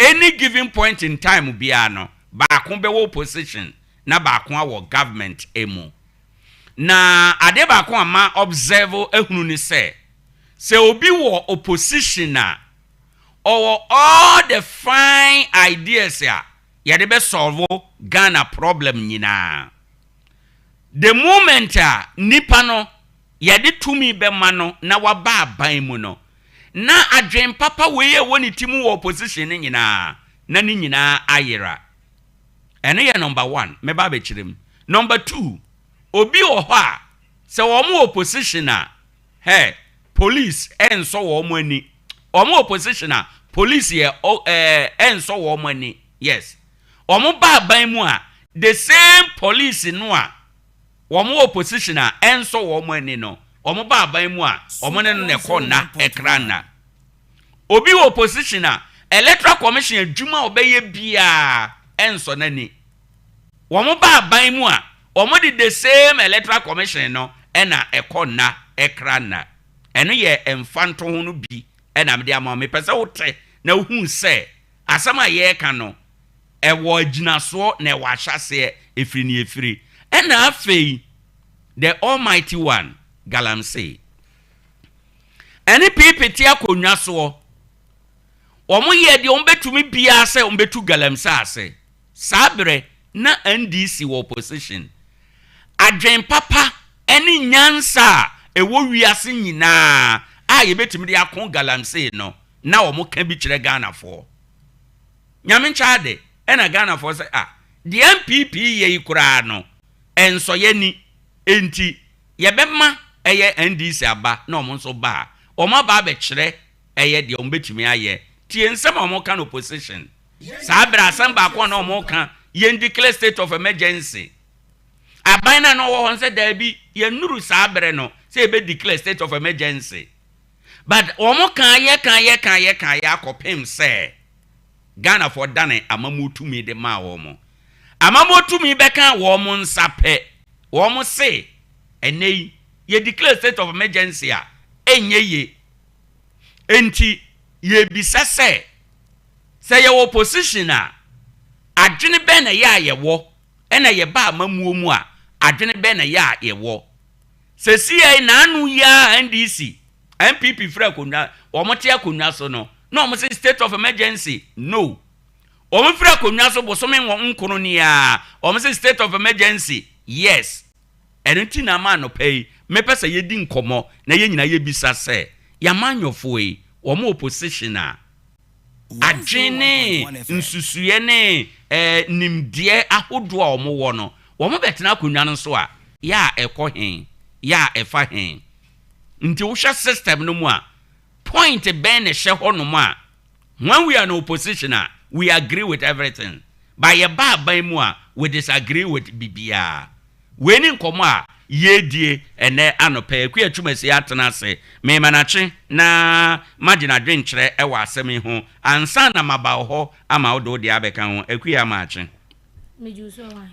any given point in time biara no, baako bɛwɔ opposition na baako awɔ government mu. Na adeɛ baako a ma observe ahunu ne sɛ, sɛ obi wɔ opposition a, ɔwɔ all the fine ideas a yɛde bɛ solve Ghana problem nyinaa. The moment a nipa no yɛde tumi bɛma no na waba aban mu no, na adwen papa wei a ɛwɔ ne ti mu wɔ opposition no nyinaa, na ne nyinaa ayera. Ɛno yɛ number one, mɛba abɛkyerɛ mu. Number two, obi wɔ hɔ a, sɛ wɔn wɔ opposition a, hɛ, police ɛnsɔ wɔn ani. Wɔn wɔ opposition a, police yɛ ɛɛ ɛnsɔ wɔn ani. Yes. Wɔn ba aban mu a, the same police no a wɔn wɔ opposition a ɛnsɔ wɔn ani no, wɔn ba aban mu a, wɔn ne no na ɛkɔ nna ɛkra nna. Obi wɔ opposition a, Electoral Commission adwuma a ɔbɛyɛ biara ɛnsɔ n'ani. Wɔn ba aban mu a, wɔn de the same Electoral Commission no ɛna ɛkɔ nna ɛkra nna. Ɛno yɛ mfantoho no bi ɛna mede ama wo. Mepɛ sɛ wote na wohu sɛ asɛm a yɛreka no, ɛwɔ agyinasoɔ na ɛwɔ ahyɛaseɛ, ɛfiri ne ɛfiri. Ɛna afei, the almighty one, galamsey. Ɛne PP te akonnwa soɔ. Wɔn yɛ deɛ wɔn bɛtumi biara sɛ wɔn bɛtu galamsey ase. Saa berɛ, na NDC wɔ opposition. Adwen papa ne nyansa a ɛwɔ wiase nyinaa a yɛbɛtumi de ako galamsey no, na wɔn ka bi kyerɛ Ghanafoɔ. Nyame nkyɛ ade, ɛna Ghanafoɔ sɛ, ah, deɛ NPP yɛ yi koraa no, ɛnsɔ yɛn ani. Enti, yɛbɛma ɛyɛ NDC aba na wɔn nso ba a, wɔn aba abɛkyerɛ ɛyɛ deɛ wɔn bɛtumi ayɛ. Tie nsɛm a wɔn ka no opposition. Saa berɛ asɛm baako a na wɔn ka, yɛn declare state of emergency. Aban no a na ɔwɔ hɔ no sɛ daabi, yɛnnuru saa berɛ no sɛ yɛbɛ declare state of emergency. But wɔn kaeɛ kaeɛ kaeɛ kaeɛ akɔpem sɛ Ghanafoɔ dane amammuo tumi de maa wɔn. Amammuo tumi bɛka wɔn nsa pɛ, wɔn se ɛnnɛ yi yɛ declare state of emergency a, ɛnyɛ yie. Enti yɛrebisa sɛ, sɛ yɛwɔ opposition a, adwene bɛn na ɛyɛ a yɛwɔ, ɛna yɛba amammuo mu a, adwene bɛn na ɛyɛ a yɛwɔ? Sɛsiai naano yi ara NDC, NPP firi akonnwa, wɔn te akonnwa so no, na wɔn se state of emergency, no. Wɔn firi akonnwa so bosome nkono ni ara, wɔn se state of emergency, yes. Ɛno nti na ama anɔpa yi, mepɛ sɛ yɛdi nkɔmmɔ na yɛn nyinaa yɛbisa sɛ, yɛn amanyɔfoɔ yi, wɔn opposition a, adwene ne nsusuiɛ ne nimdeɛ ahodoɔ a wɔwɔ no, wɔbɛtena akonnwa no so a, yɛ a ɛkɔ he? Yɛ a ɛfa he? Nti wohwɛ system no mu a, point bɛn na ɛhyɛ hɔnom a, when we are in opposition a, we agree with everything, but yɛba aban mu a, we disagree with biribiara. Wei ne nkɔmmɔ a yɛredie ɛnnɛ anɔpa yi. Akua Twumasi atena ase. Merema no akye na magye n'adwenkyerɛ wɔ asɛm yi ho ansa na maba wo hɔ ama wode wo deɛ abɛka ho. Akua ama akye.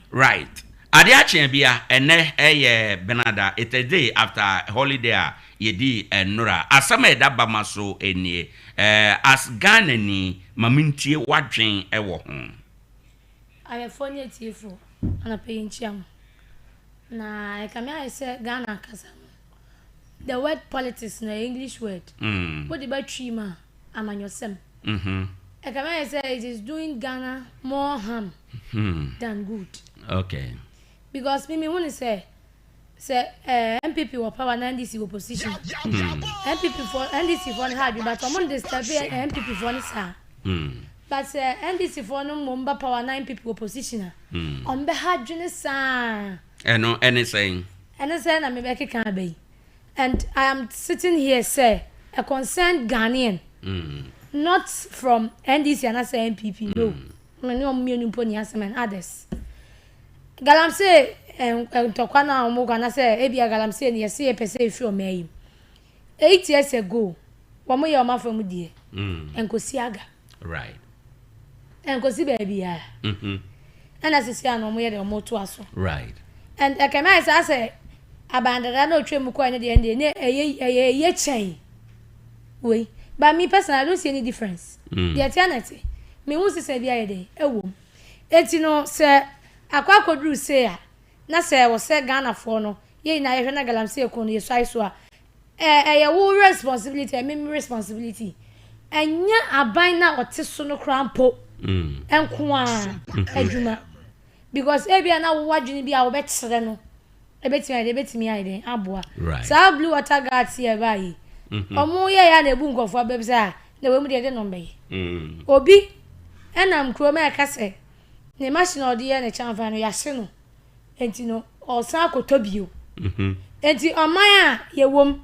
Right. Adeɛ akye abia, ɛnnɛ yɛ Benada, it's a day after holiday a yɛdii nnora. Asɛm a ɛda Bama so nie. As Ghanani, ma mentie w'adwen wɔ ho. Ahwɛfoɔ ne atiefoɔ, anɔpa yi nkyia mo. Na ɛkame ayɛ sɛ Ghana ankasa no, the word politics no ɛyɛ English word. Wode ba Twi mu a, amanyɔsɛm. Ɛkame ayɛ sɛ it is doing Ghana more harm than good. Okay. Because me mehu ne sɛ, sɛ eh, NPP wɔ power na NDC wɔ position. NPP foɔ, NDC foɔ no ha adwene but wɔn disturb NPP foɔ no saa. But sɛ NDC foɔ no mmom ba power na NPP wɔ position a, wɔn bɛ ha adwene saa. Ɛno ɛne sɛn? Ɛne sɛn na mebɛkeka aba yi. And I am sitting here sɛ. a concerned Ghanaian, not from NDC anaasɛ NPP, no. Me ne wɔn mmienu mpo nni asɛm and others. Galamsey ntɔkwa no a wɔkɔ anaasɛ ebia galamsey no yɛse yɛpɛ sɛ ɛfiri ɔman yi mu. 8 years ago, wɔn yɛ wɔn afa mu deɛ, nkosi aga. Nkosi baabiara. Ɛna sisi a na wɔn yɛ deɛ wɔn to aso. And ɛkɛmɛ ayɛ sɛ asɛ abandada na otwa mu kɔɛ ne deɛ deɛ ne ɛyɛ kyɛn wei. But me personally, I don't see any difference. Deɛ tia na ɛte. Me hu sisa bi ayɛ dɛ ɛwɔ mu. Eti no sɛ akɔ akɔduru se a na sɛ wɔ sɛ Ghanafoɔ no yɛn nyinaa yɛhwɛ na galamsey ko no yɛsɔ ayi so a, ɛyɛ wo responsibility, ɛme me responsibility. Ɛnyɛ aban na ɔte so no koraa mpo nko a adwuma, because ebia na wo adwene bi a wɔbɛkyerɛ no ebetumi ayɛ dɛ aboa. Saa blue water guards yɛ ɛbaa yi, ɔmo yɛ ya na ebu nkɔfoɔ abɛm sɛ a na wɔn mu deɛ ɛde nɔmba yi obi ɛnam kurom a ɛka sɛ ne machine a ɔde yɛ ne kyɛnfan no yɛahye no, nti no ɔsan akɔtɔ bio. Nti ɔman a yɛwɔ mu,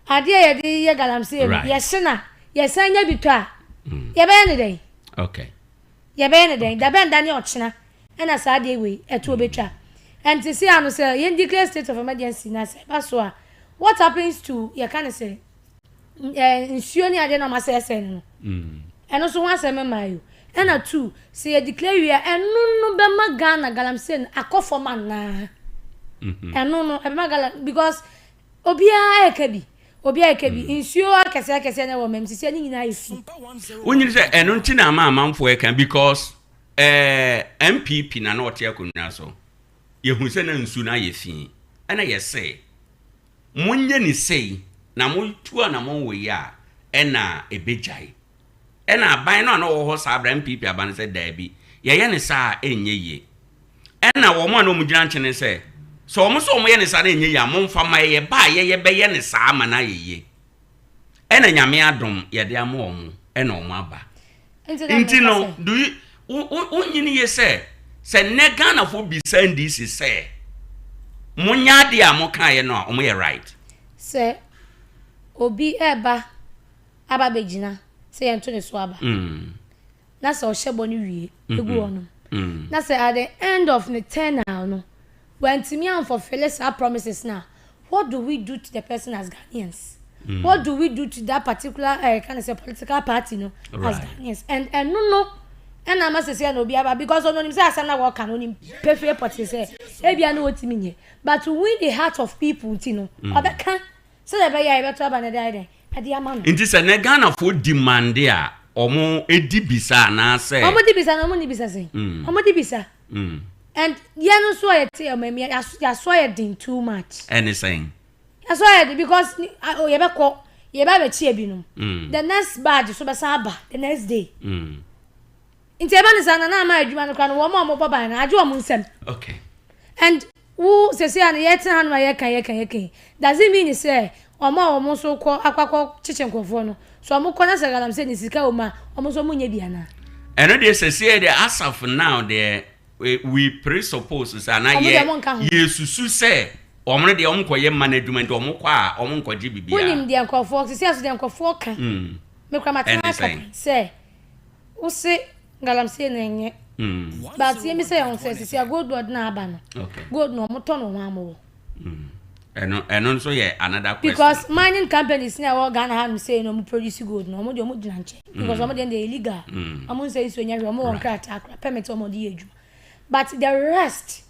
adeɛ a yɛde yɛ galamsey no, yɛhye na yɛsan nya bi tɔ a, yɛbɛyɛ ne dɛn? Yɛbɛyɛ ne dɛn? Dabɛn da ne ɔkyena ɛna saa adeɛ wei ɛto obɛtwa? Ɛnti si ano sɛ yɛn declare state of emergency na sɛ ɛba so a, what happens to yɛka ne sɛ nsuo ne adeɛ na ɔma sɛɛsɛɛ no? Ɛno nso ho asɛm mmaa yi o. Ɛna two, sɛ yɛ declare wie a, ɛno no bɛma Ghana galamsey no akɔ fam anaa? Ɛno no ɛbɛma Ghana, because obiara ɛka bi, obiara ɛka bi, nsuo akɛseɛ akɛseɛ na ɛwɔ mɛm sisi ne nyinaa yɛ fi. Wonyini sɛ ɛno nti na ama amanfoɔ ɛka, because NPP na ɔte akonnwa so, yɛhu sɛ na nsuo no ayɛ fi, ɛna yɛsɛ monyɛ ne sei na motu a na monwɔ yi a ɛna ɛbɛgyae. Ɛna aban no a na ɔwɔ hɔ saa berɛ, NPP aban no, sɛ daabi, yɛyɛ ne saa a ɛnyɛ yie. Ɛna wɔn a na wɔn gyina nkyɛn sɛ wɔn nso wɔn yɛ ne saa na ɛnyɛ yie a, momfa ma yɛyɛ ba a yɛyɛ bɛyɛ ne saa ama no ayɛ yie. Ɛna Nyame adom yɛde ama wɔn, ɛna wɔn aba. Nti no do you wonyini yie sɛ nnɛ Ghanafoɔ bisa NDC sɛ monyɛ adeɛ a mokaeɛ no a, wɔn yɛ right? Sɛ obi ɛba aba bɛgyina sɛ yɛnto ne so aba na sɛ ɔhyɛ bɔ no wie egu hɔ nom na sɛ at the end of ne tenure no wantumi amfulfill saa promises na, what do we do to the person as Ghanaians? What do we do to that particular kind of say political party no as Ghanaians? And ɛno no ɛna ama sɛ sɛ na obi aba, because ɔno onim sɛ asɛm na wɔka no, onim pefee pɔtee sɛ ebia na wɔtumi nyɛ, but to win the heart of people nti no ɔbɛka sɛdeɛ ɛbɛyɛ a yɛbɛto aba no de ayɛ dɛn ɛde ama no. Nti sɛ ne Ghanafoɔ demand a, ɔmo edi bisa anaasɛ? Ɔmo di bisa na ɔmo ni bisa sɛn? Ɔmo di bisa. And yɛn nso a yɛte ɔmo mi yaso ayɛ den too much. Ɛne sɛn? Yaso ayɛ den because yɛbɛkɔ yɛbɛ abɛkyi ebinom. The next batch so bɛsan aba the next day. Nti ɛbɛ ne saa na na ama adwuma no kora no, wɔn a wɔbɔ ban no agye wɔn nsam. And wo sese a no yɛtena ha no a yɛka yi, does it mean sɛ wɔn a wɔn nso kɔ akɔ kyekye nkurɔfoɔ no so, wɔn kɔ na sɛ galamsey ne sika wɔ mu a, wɔn nso wɔn nyɛ bi anaa? Ɛno deɛ, sɛseɛ deɛ, as of now deɛ, we presuppose sɛ anaa Ɔmo deɛ ɔmo nka ho. Yɛsusu sɛ ɔmo no deɛ, ɔmo nkɔyɛ mma no adwuma, nti ɔmo kɔ a ɔmo nkɔgye biribiara. Wonim deɛ nkurɔfoɔ sisi aso deɛ nkurɔfoɔ ka? Mekura matena Ɛne aka sɛn? sɛ wose galamsey na ɛnyɛ, but yɛmi sɛ yɛn sɛ sisi a gold board na aba no, gold na ɔmo tɔ no ho amowɔ. Ɛno nso yɛ another question. Because mining companies na ɛwɔ Ghana ha no sɛ na ɔmo produce gold no, ɔmo deɛ ɔmo gyina nkyɛn because ɔmo deɛ illegal. Ɔmo nsɛ nsuo nyɛ hwɛ, ɔmo wɔ nkrataa kora permit a ɔmo de yɛ adwuma, but the rest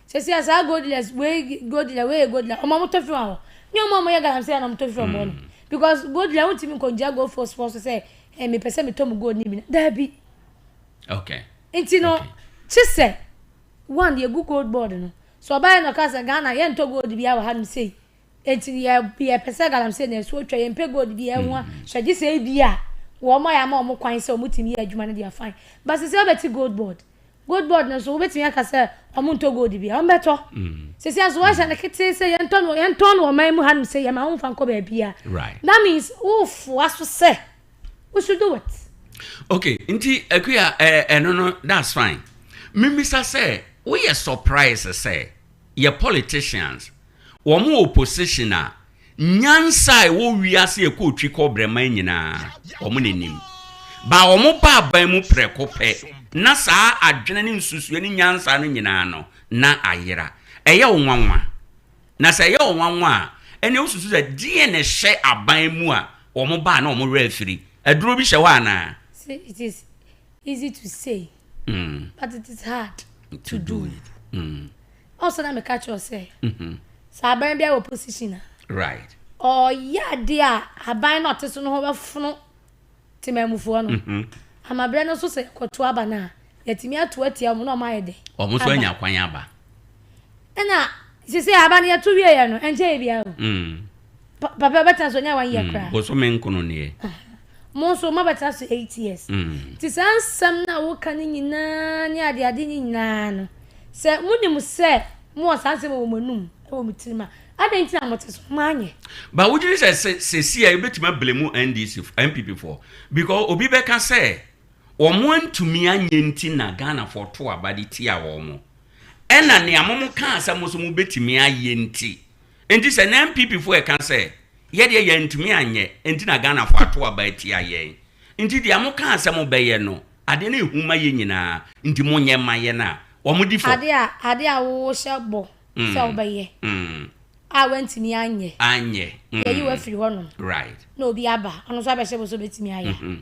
sɛsi a saa gold dealers wei, gold dealer wei yɛ gold dealer, ɔmo tɔ firi wɔn hɔ ne ɔmo a ɔmo yɛ galamsey na ɔmo tɔ firi wɔn hɔ no, because gold dealer wontumi nkɔngya gold force fɔ so sɛ mepɛ sɛ metɔ mu gold ne bi na daabi. Nti no kye sɛ one yɛgu gold board no so, ɔbaa yɛ na ɔka sɛ Ghana yɛntɔ gold bi wɔ hanom sei, nti yɛpɛ sɛ galamsey na ɛso atwa, yɛmpɛ gold bi ɛho a hyɛ gye sɛ ebi a wɔn ayɛ ama wɔn kwan sɛ wɔn tumi yɛ adwuma no deɛ, fine, but sɛ wobɛte gold board, gold board no nso wobɛtumi aka sɛ wɔn ntɔ gold bi a wɔn bɛtɔ sisi nso wɔahyɛ no ketee sɛ yɛntɔ no, yɛntɔn no ɔman mu hanom sɛ yɛma wɔn fa nkɔ baabi a, that means wofoa so sɛ we should do it. Okay, nti Akua, ɛno no that's fine. Mimisa sɛ woyɛ surprise sɛ yɛ politicians wɔn wɔ opposition a Nyansa a ɛwɔ wiase a ɛkɔ otwi kɔ brɛman nyinaa, wɔn na ɛnim. Ba wɔn ba aban mu prɛko pɛ, na saa adwene ne nsusuiɛ ne nyansa no nyinaa no, na ayera. Ɛyɛ wo nwanwa? Na sɛ ɛyɛ wo nwanwa a, ɛnneɛ wosusu sɛ deɛn na ɛhyɛ aban mu a wɔn ba a na wɔn werɛ afiri? Aduro bi hyɛ hɔ anaa? See, it is easy to say, but it is hard to do it. Ɔsɛ na meka kyerɛ sɛ, sɛ aban biara wɔ position a, right, ɔyɛ adeɛ a aban na ɔte so no ho bɛfono temanmufoɔ no. Amaberɛ no nso sɛ yɛkɔto aba no a, yɛatumi ato atia wɔn na wɔn ayɛ dɛ. Wɔn nso anya kwan aba. Ɛna sisi aba no yɛto wieɛ no, ɛnkyɛ yɛ biara o. Papa bɛtena so ɔnyɛ one year koraa. Bosome nkono nie. Mo nso mabɛtena so 8 years. Nti saa nsɛm no a woka no nyinaa ne adeade no nyinaa no, sɛ monim sɛ mowɔ saa nsɛm wɔ mo anum wɔ mo tirim a, adɛn nti na mote so moanyɛ? Ba wogye di sɛ sɛsi a yɛbɛtumi ablame NDC NPP foɔ because obi bɛka sɛ wɔn antumi anyɛ nti na Ghanafoɔ to aba de tia wɔn, ɛna nea mo mo kaa sɛ mo nso mobɛtumi ayɛ nti. Nti sɛ na NPP foɔ ɛka sɛ yɛdeɛ yɛntumi anyɛ nti na Ghanafoɔ ato aba atia yɛn, nti deɛ mo kaa sɛ mobɛyɛ no, adeɛ no ɛhu ma yɛ nyinaa nti monyɛ ma yɛn a, wɔn di fɔ. Ade a wohyɛ bɔ sɛ wobɛyɛ a wantumi anyɛ, anyɛ, yɛyi wafiri hɔnom na obi aba, ɔno nso abɛhyɛ bɔ sɛ obɛtumi ayɛ.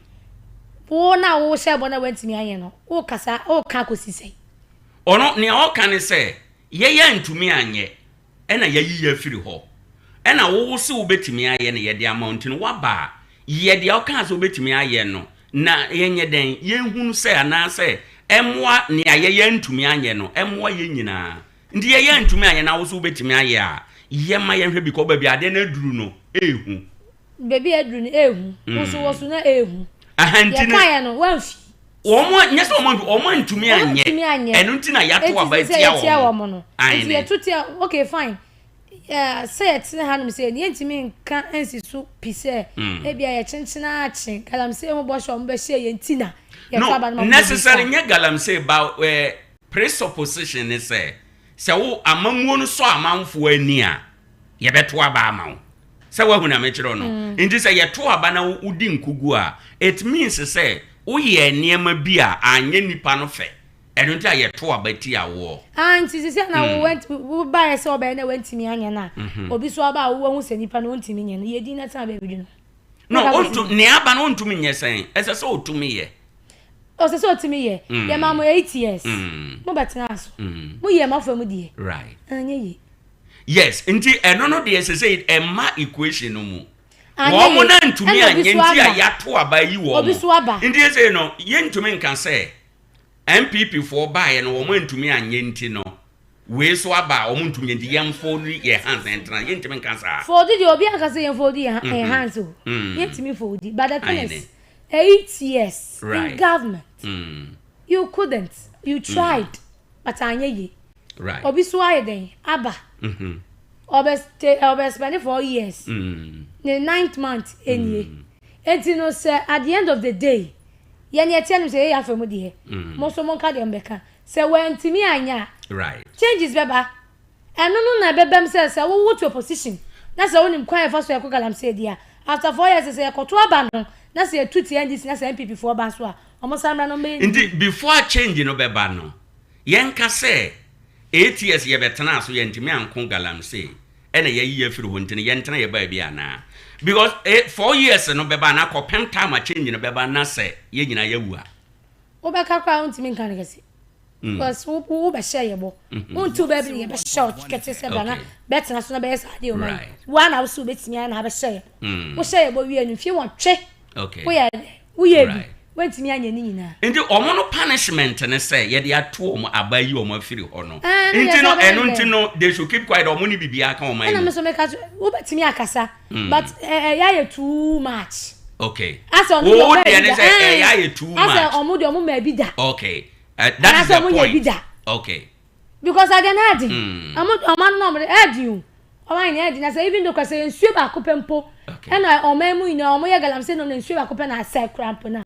Wo na wohyɛ bɔ na wantumi anyɛ no, wokasa woka kɔsi sɛn? Ɔno nea ɔka ne sɛ yɛyɛ ntumi anyɛ ɛna yɛyi yɛ afiri hɔ, ɛna wowo sɛ wobɛtumi ayɛ no, yɛde ama wo, nti no woaba a, yɛ deɛ ɔkaa sɛ wobɛtumi ayɛ no na yɛnyɛ dɛn yɛnhunu sɛ anaasɛ ɛmmoa nea yɛyɛ ntumi anyɛ no, ɛmmoa yɛn nyinaa. Nti yɛyɛ ntumi anyɛ na wo so wobɛtumi ayɛ a, yɛma yɛnhwɛ bi kɔ baabi adeɛ no aduru no ɛɛhu. Baabi a aduru no ɛɛhu, wo so wɔ so na ɛɛhu. Aha nti no yɛkaeɛ no woamfi. Wɔn nyɛ sɛ wɔn antumi anyɛ, ɛno nti na yɛato aba atia wɔn no. Nti yɛto tia, okay, fine, sɛ yɛtena hanom sɛ yɛntumi nka nsi so pi sɛ ebia yɛkyenkyena akye galamsey ho bɔhyɛ a wɔn bɛhyɛ yɛn ti na yɛto aba no ma. Necessarily nyɛ galamsey ba presupposition ne sɛ wo amammuo no sɔ amanfoɔ ani a, yɛbɛto aba ama wo. Sɛ woahu na mekyerɛ no, nti sɛ yɛto aba na wodi nkugu a, it means sɛ woyɛ nneɛma bi a anyɛ nipa no fɛ, ɛno nti a yɛto aba ti awoɔ. Ah, nti sisi na wo went wo baayɛ sɛ ɔbɛyɛ na wantumi anyɛ na obi so aba a wowahu sɛ nipa no ɔntumi nyɛ no, yɛdi na tena baabi di no. No, ɔntu nea aba no ɔntumi nyɛ sɛn, ɛsɛ sɛ ɔtumi yɛ. Ɔsɛ sɛ ɔtumi yɛ. Yɛ maa mo 8 years, mo bɛtena so, mo yɛ mo afa mu deɛ anyɛ yie. Yes, nti ɛno no deɛ sɛ ɛma equation no mu wɔn mo na ntumi anyɛ nti a yɛato aba yi wɔn obi so aba. Nti sɛ no yɛntumi nka sɛ NPP foɔ baeɛ no wɔn ntumi anyɛ nti no wei so aba a wɔn ntumi nyɛ nti yɛn fold yɛ hands ntena, yɛntumi nka saa. Fold deɛ, obi anka sɛ yɛn fold yɛn hands o, yɛntumi fold, but the thing is 8 years in government, you couldn't, you tried, but anyɛ yie. Obi so ayɛ dɛn aba, ɔbɛ stay, ɔbɛ spend 4 years, ne ninth month enie. Eti no sɛ at the end of the day yɛn yɛ tiɛ no sɛ yɛyɛ afɛ mu deɛ, mo nso mo nka deɛ mo bɛka sɛ wɔntumi anya changes bɛba. Ɛno no na ɛbɛbɛm sɛ wowo to opposition na sɛ wonim kwan a yɛfa so yɛkɔ galamsey deɛ a, after 4 years sɛ yɛkɔto aba no na sɛ yɛtu tia NDC na sɛ NPP foɔ ba nso a, wɔn san mmra na wɔn bɛyɛ ne. Nti before change no bɛba no, yɛnka sɛ 8 years yɛbɛtena so yɛntumi anko galamsey ɛna yɛayi yɛ afiri hɔ nti no yɛntena yɛ baabi anaa? Because 4 years no bɛba anaa kɔpem time a change no bɛba na sɛ yɛn nyinaa yɛawu a. Wobɛka koraa, wontumi nka no kɛse because wo bɛhyɛ yɛ bɔ, wontu baabi ne yɛbɛhyɛ wo kɛte sɛ bra na bɛtena so na bɛyɛ saa adeɛ ɔma yi woa na wo sɛ wobɛtumi ayɛ na abɛhyɛ yɛ bɔ. Wohyɛ yɛ bɔ wie no, mfie 8 woyɛ woyɛ bi, wontumi anyɛ ne nyinaa. Nti ɔmo no punishment ne sɛ yɛde ato ɔmo aba yi ɔmo afiri hɔ no. Nti no ɛno nti no they should keep quiet, ɔmo ne biribiara ka ɔmo ayi. Ɛna me so meka so wobɛtumi akasa, but ɛyɛ ayɛ too much. Asɛ ɔmo deɛ ɔmo deɛ ne sɛ ɛyɛ ayɛ too much. Asɛ ɔmo deɛ ɔmo ma bi da. Okay, that is the point. Okay. Because adeɛ no ɛɛden. Ɔmo ɔmo ano na ɔmo de ɛɛden o. Ɔmo ayɛ na ɛɛden na sɛ even though kora sɛ nsuo baako pɛ mpo ɛna ɔman mu nyinaa ɔmo yɛ galamsey nom na nsuo baako pɛ na asɛ kora mpo na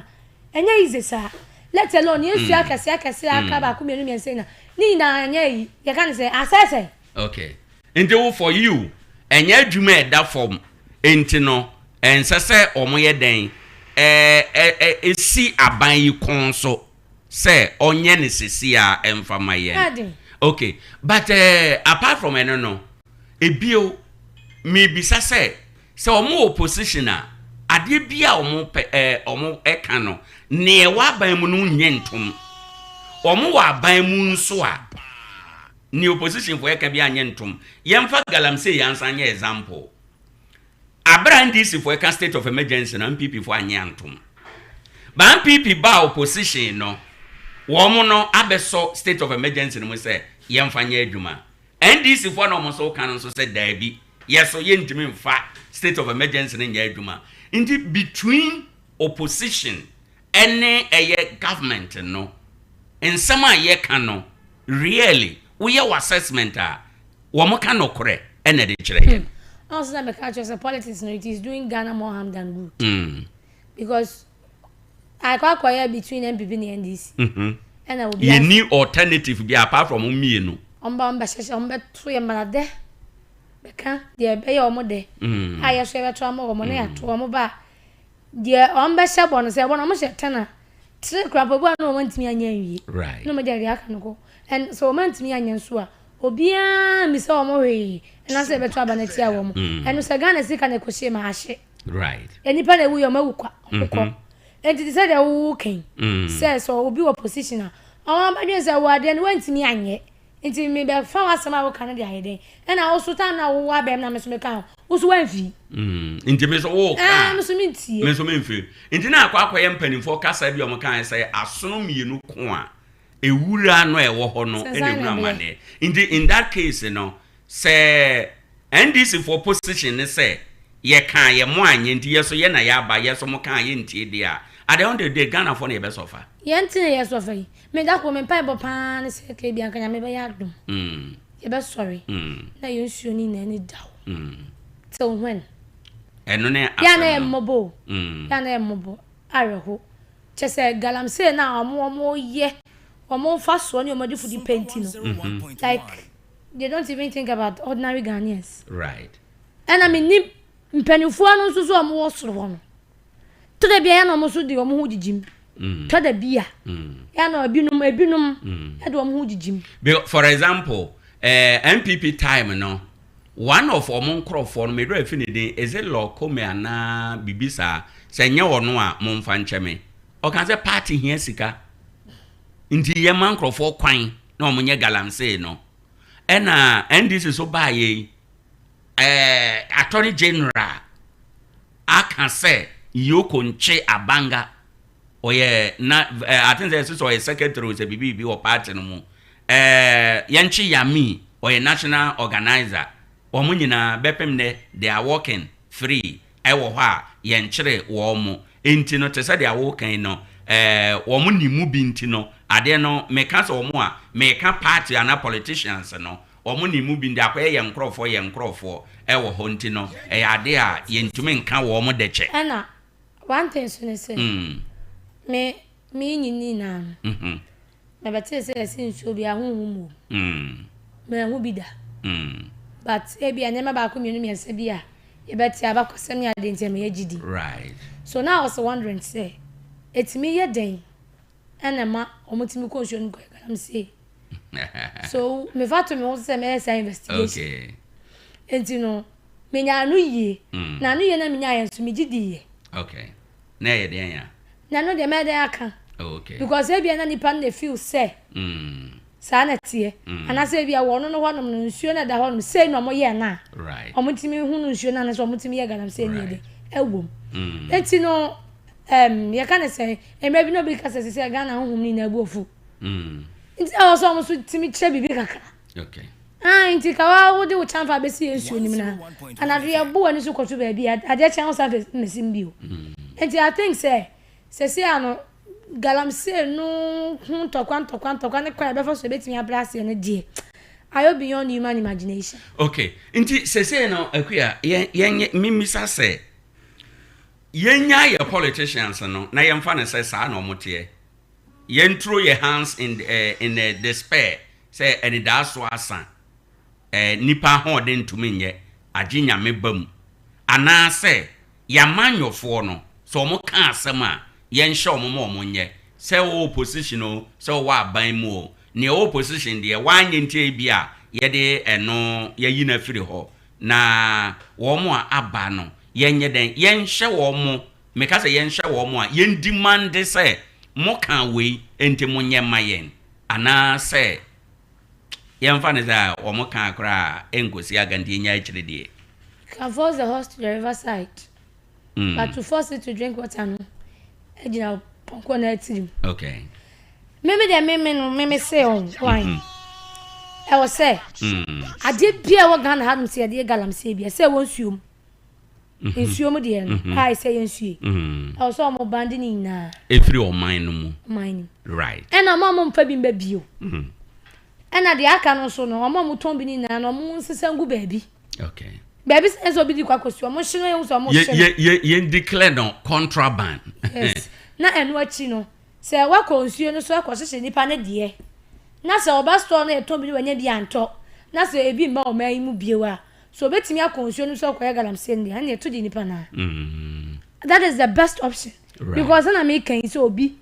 ɛnyɛ easy saa, let alone yɛn nsuo akɛse akɛse aka baako mmienu mmiɛnsa na ne nyinaa ɛnyɛ yi yɛka ne sɛ asɛsɛ. Okay, nti wo for you. Ɛnyɛ adwuma a ɛda fam nti no, ɛnsɛ sɛ wɔyɛ dɛn ɛ ɛ si aban yi kɔn so sɛ ɔnyɛ no seesei a ɛmfa ma yɛn. Okay, but uh, apart from ɛno no, ebio mebisa sɛ sɛ wɔn wɔ opposition a, adeɛ bi a wɔn pɛ ɛɛ wɔn ɛka no, nea ɛwɔ aban mu no nyɛ ntom. Wɔn wɔ aban mu nso a, nea opposition foɔ ɛka bi anyɛ ntom. Yɛmfa galamsey yansa nyɛ example. Abere a NDC foɔ ɛka state of emergency no, NPP foɔ anyɛ antom. Ba NPP ba opposition no, wɔn no abɛsɔ state of emergency no mu sɛ yɛmfa nyɛ adwuma. NDC foɔ na wɔn nso ka no nso sɛ daabi, yɛ so yɛntumi mfa state of emergency no nyɛ adwuma. Nti between opposition ɛne ɛyɛ government no, nsɛm a yɛka no, really woyɛ wɔ assessment a, wɔn ka nokorɛ ɛna ɛde kyerɛ yɛn? Ɔn sɛ mɛka kyerɛ sɛ politics no, it is doing Ghana more harm than good. Because akɔ akɔyɛ between NPP ne NDC. Ɛna obi Yɛni alternative bi apart from mmienu. Ɔmba ɔmbɛhyehyɛ, ɔmbɛto yɛ mmaradɛ bɛka deɛ ɛbɛyɛ ɔmo dɛ. A yɛ so yɛbɛto ama wɔn na yɛato wɔn ba a, deɛ ɔmbɛhyɛ bɔ no, sɛ ɛbɔ no ɔmo hyɛ 10 a, three kora mpo ebi wɔ hɔ na wɔn ntumi anyɛ nwie. Na ɔmo gya deɛ aka no kɔ. And sɛ wɔn antumi anyɛ nso a, obiara mmisa wɔn hwee ɛna sɛ yɛbɛto aba no atia wɔn. Ɛno sɛ Ghana sika na ɛkɔhyɛ mu ahye. Nipa na ewu yɛ, ɔmo awu kwa, ɔmo kɔ. Nti te sɛ deɛ wowo kan sɛ obi wɔ position a, ɔmo abɛdwen sɛ wɔ adeɛ no wɔntumi anyɛ, nti mebɛfa w'asɛm a woka no de ayɛ dɛn? Ɛna wo so time na wowɔ abɛm na me so meka ho, wo so woamfii. Nti me so wo ka. Me so mentie. Me so memfiri. Nti na akɔ akɔyɛ mpanimfoɔ kasa bi a ɔmo kae sɛ asono mmienu ko a, ewura no a ɛwɔ hɔ no ɛna ehunu amaneɛ. Nti in that case no, sɛ NDC foɔ position ne sɛ yɛka yɛ mo anyɛ, nti yɛ so yɛ na yɛaba, yɛ so mo ka yɛ ntie deɛ a, at the end of the day Ghana foɔ na yɛbɛ sɔfa. Yɛn ti na yɛ sɔfa yi. Me da ko me mpaebɔ paa ne sɛ ka ebi anka Nyame bɛyɛ adom. Yɛbɛsɔre na yɛn nsuo no nyinaa ani da hɔ. Till when? Ɛno ne asɛm no. Yɛ a na yɛ mmɔbɔ o. Yɛ a na yɛ mmɔbɔ. Awerɛho. Kyɛ sɛ galamsey no a wɔn wɔn yɛ wɔn mfasoɔ ne wɔn adifudi pɛ nti no. Like they don't even think about ordinary Ghanaians. Ɛna me nim mpanimfoɔ no nso so a wɔn wɔ soro hɔ no. Tɔ da bi a yɛ na wɔn nso de wɔn ho gyigyi mu. Tɔ da bi a yɛ na ebinom ebinom de wɔn ho gyigyi mu. For example, NPP time no, one of wɔn nkorɔfoɔ no, medɔ efi ne din, is it Lord Kome anaa bibi saa, sɛ nyɛ ɔno a momfa nkyɛ me. Ɔka sɛ party hia sika nti yɛma nkorɔfoɔ kwan na wɔn nyɛ galamsey no. Ɛna NDC so baayɛ yi, Attorney General aka sɛ Yoko Nkye Abanga, ɔyɛ na I think sɛ ɛsɛ sɛ ɔyɛ secretary o sɛ biribi bi wɔ party no mu. Yɛnkye Yami, ɔyɛ national organizer. Wɔn nyinaa bɛpem nɛ they are working free ɛwɔ hɔ a yɛnkyere wɔn mo. Nti no te sɛ deɛ wokan no, wɔn ni mu bi nti no adeɛ no meka sɛ wɔn a meka party anaa politicians no, wɔn ni mu bi nti akɔyɛ yɛn nkorɔfoɔ yɛn nkorɔfoɔ ɛwɔ hɔ nti no ɛyɛ adeɛ a yɛntumi nka wɔn dɛkyɛ. Ɛna one thing nso ne sɛ, me me nyini nyinaa no, mebɛtee sɛ yɛse nsuo bi ahonhom wɔ mu. Manhu bi da. But ebia nneɛma baako mmienu mmiɛnsa bi a yɛbɛte abakɔsɛm ne adeɛ nti ɛma yɛgye di. So now I was wondering sɛ ɛtumi yɛ dɛn ɛna ɛma wɔtumi kɔ nsuo no mu kɔyɛ galamsey? So mefa to me ho sɛ mɛyɛ saa investigation. Nti no menya ano yie. Na ano yie na menyaeɛ nso megye diiɛ. Okay. Na ɛyɛ deɛn ya? Na ɛno deɛ mɛyɛ dɛn aka? Because ebia na nipa no na feel sɛ saa na teɛ. Anaasɛ ebia wɔ ɔno no hɔnom no, nsuo no ɛda hɔnom sei na ɔmo yɛ no a, ɔmo tumi hunu nsuo no anaasɛ ɔmo tumi yɛ galamsey no yɛ dɛ ɛwɔ mu. Eti no yɛka ne sɛ mmerɛ bi na obi ka sɛ sɛ Ghana honhom no nyinaa bu afu. Nti na ɛwɔ sɛ ɔmo nso tumi kyerɛ biribi kakra. Ah, nti ka wa wode wo kyamfa bɛsi yɛ nsuo no mu na anadwo yɛbo w'ani so kɔto baabi a, adeɛ kyɛn wo san fɛ mmɛsim bio. Nti I think sɛ sɛsei a no galamsey no ho ntɔkwa ntɔkwa ntɔkwa ne kwan a yɛbɛfa so yɛbɛtumi abrɛ aseɛ no deɛ, ayɛ beyond human imagination. Okay, nti sɛsei no Akua, yɛn yɛn memmisa sɛ yɛnnya yɛ politicians no na yɛmfa no sɛ saa na wɔn teɛ. Yɛn throw yɛ hands in despair sɛ anidaaso asa, nipa ahoɔden ntumi nyɛ. Agye Nyame ba mu. Anaasɛ y'amanyɔfoɔ no, sɛ wɔn ka asɛm a, yɛnhyɛ wɔn ma wɔn nyɛ. Sɛ ɔwɔ opposition o, sɛ ɔwɔ aban mu o, nea ɔwɔ opposition deɛ, wanyɛ nti ebia yɛde ɛno yɛayi no afiri hɔ. Na wɔn a aba no, yɛnyɛ dɛn? Yɛnhyɛ wɔn, meka sɛ yɛnhyɛ wɔn a, yɛn demande sɛ mokaa wei nti monyɛ mma yɛn. Anaasɛ yɛmfa no sɛ wɔn kaa koraa a ɛnkɔsi aga nti yɛnya akyire deɛ. You can force the horse to the river side, but to force it to drink water no, ɛgyina pɔnkɔ no atirim. Okay. Meme deɛ meme no meme se ɔn wine. Ɛwɔ sɛ adeɛ bi a ɛwɔ Ghana hanom sɛ yɛde yɛ galamsey bi ɛsɛ ɛwɔ nsuo mu. Nsuo mu deɛ no a ɛsɛ yɛ nsuo yi. Ɛwɔ sɛ wɔn bande ne nyinaa. Efiri ɔman no mu. Ɔman no mu. Right. Ɛna wɔn a wɔn mfa bi mba bio. Ɛna deɛ aka no nso no wɔn a wɔtɔn bi ne nyinaa no wɔn nsesa ngu baabi. Okay. Baabi sɛ ɛsɛ obi di kɔ akɔsi wɔn hye no ehu sɛ wɔn hye no. Yɛ yɛ yɛn declare no contraband. Yes. Na ɛno akyi no sɛ wakɔ nsuo no so akɔhyehyɛ nipa ne deɛ na sɛ ɔba store no yɛtɔn bi no wanya bi antɔ na sɛ ebi mma ɔman yi mu bio a. So obetumi akɔ nsuo no so akɔyɛ galamsey no deɛ, ɛnna ɛto di nipa naa. That is the best option. Right. Because ɛna mi kan yi sɛ obi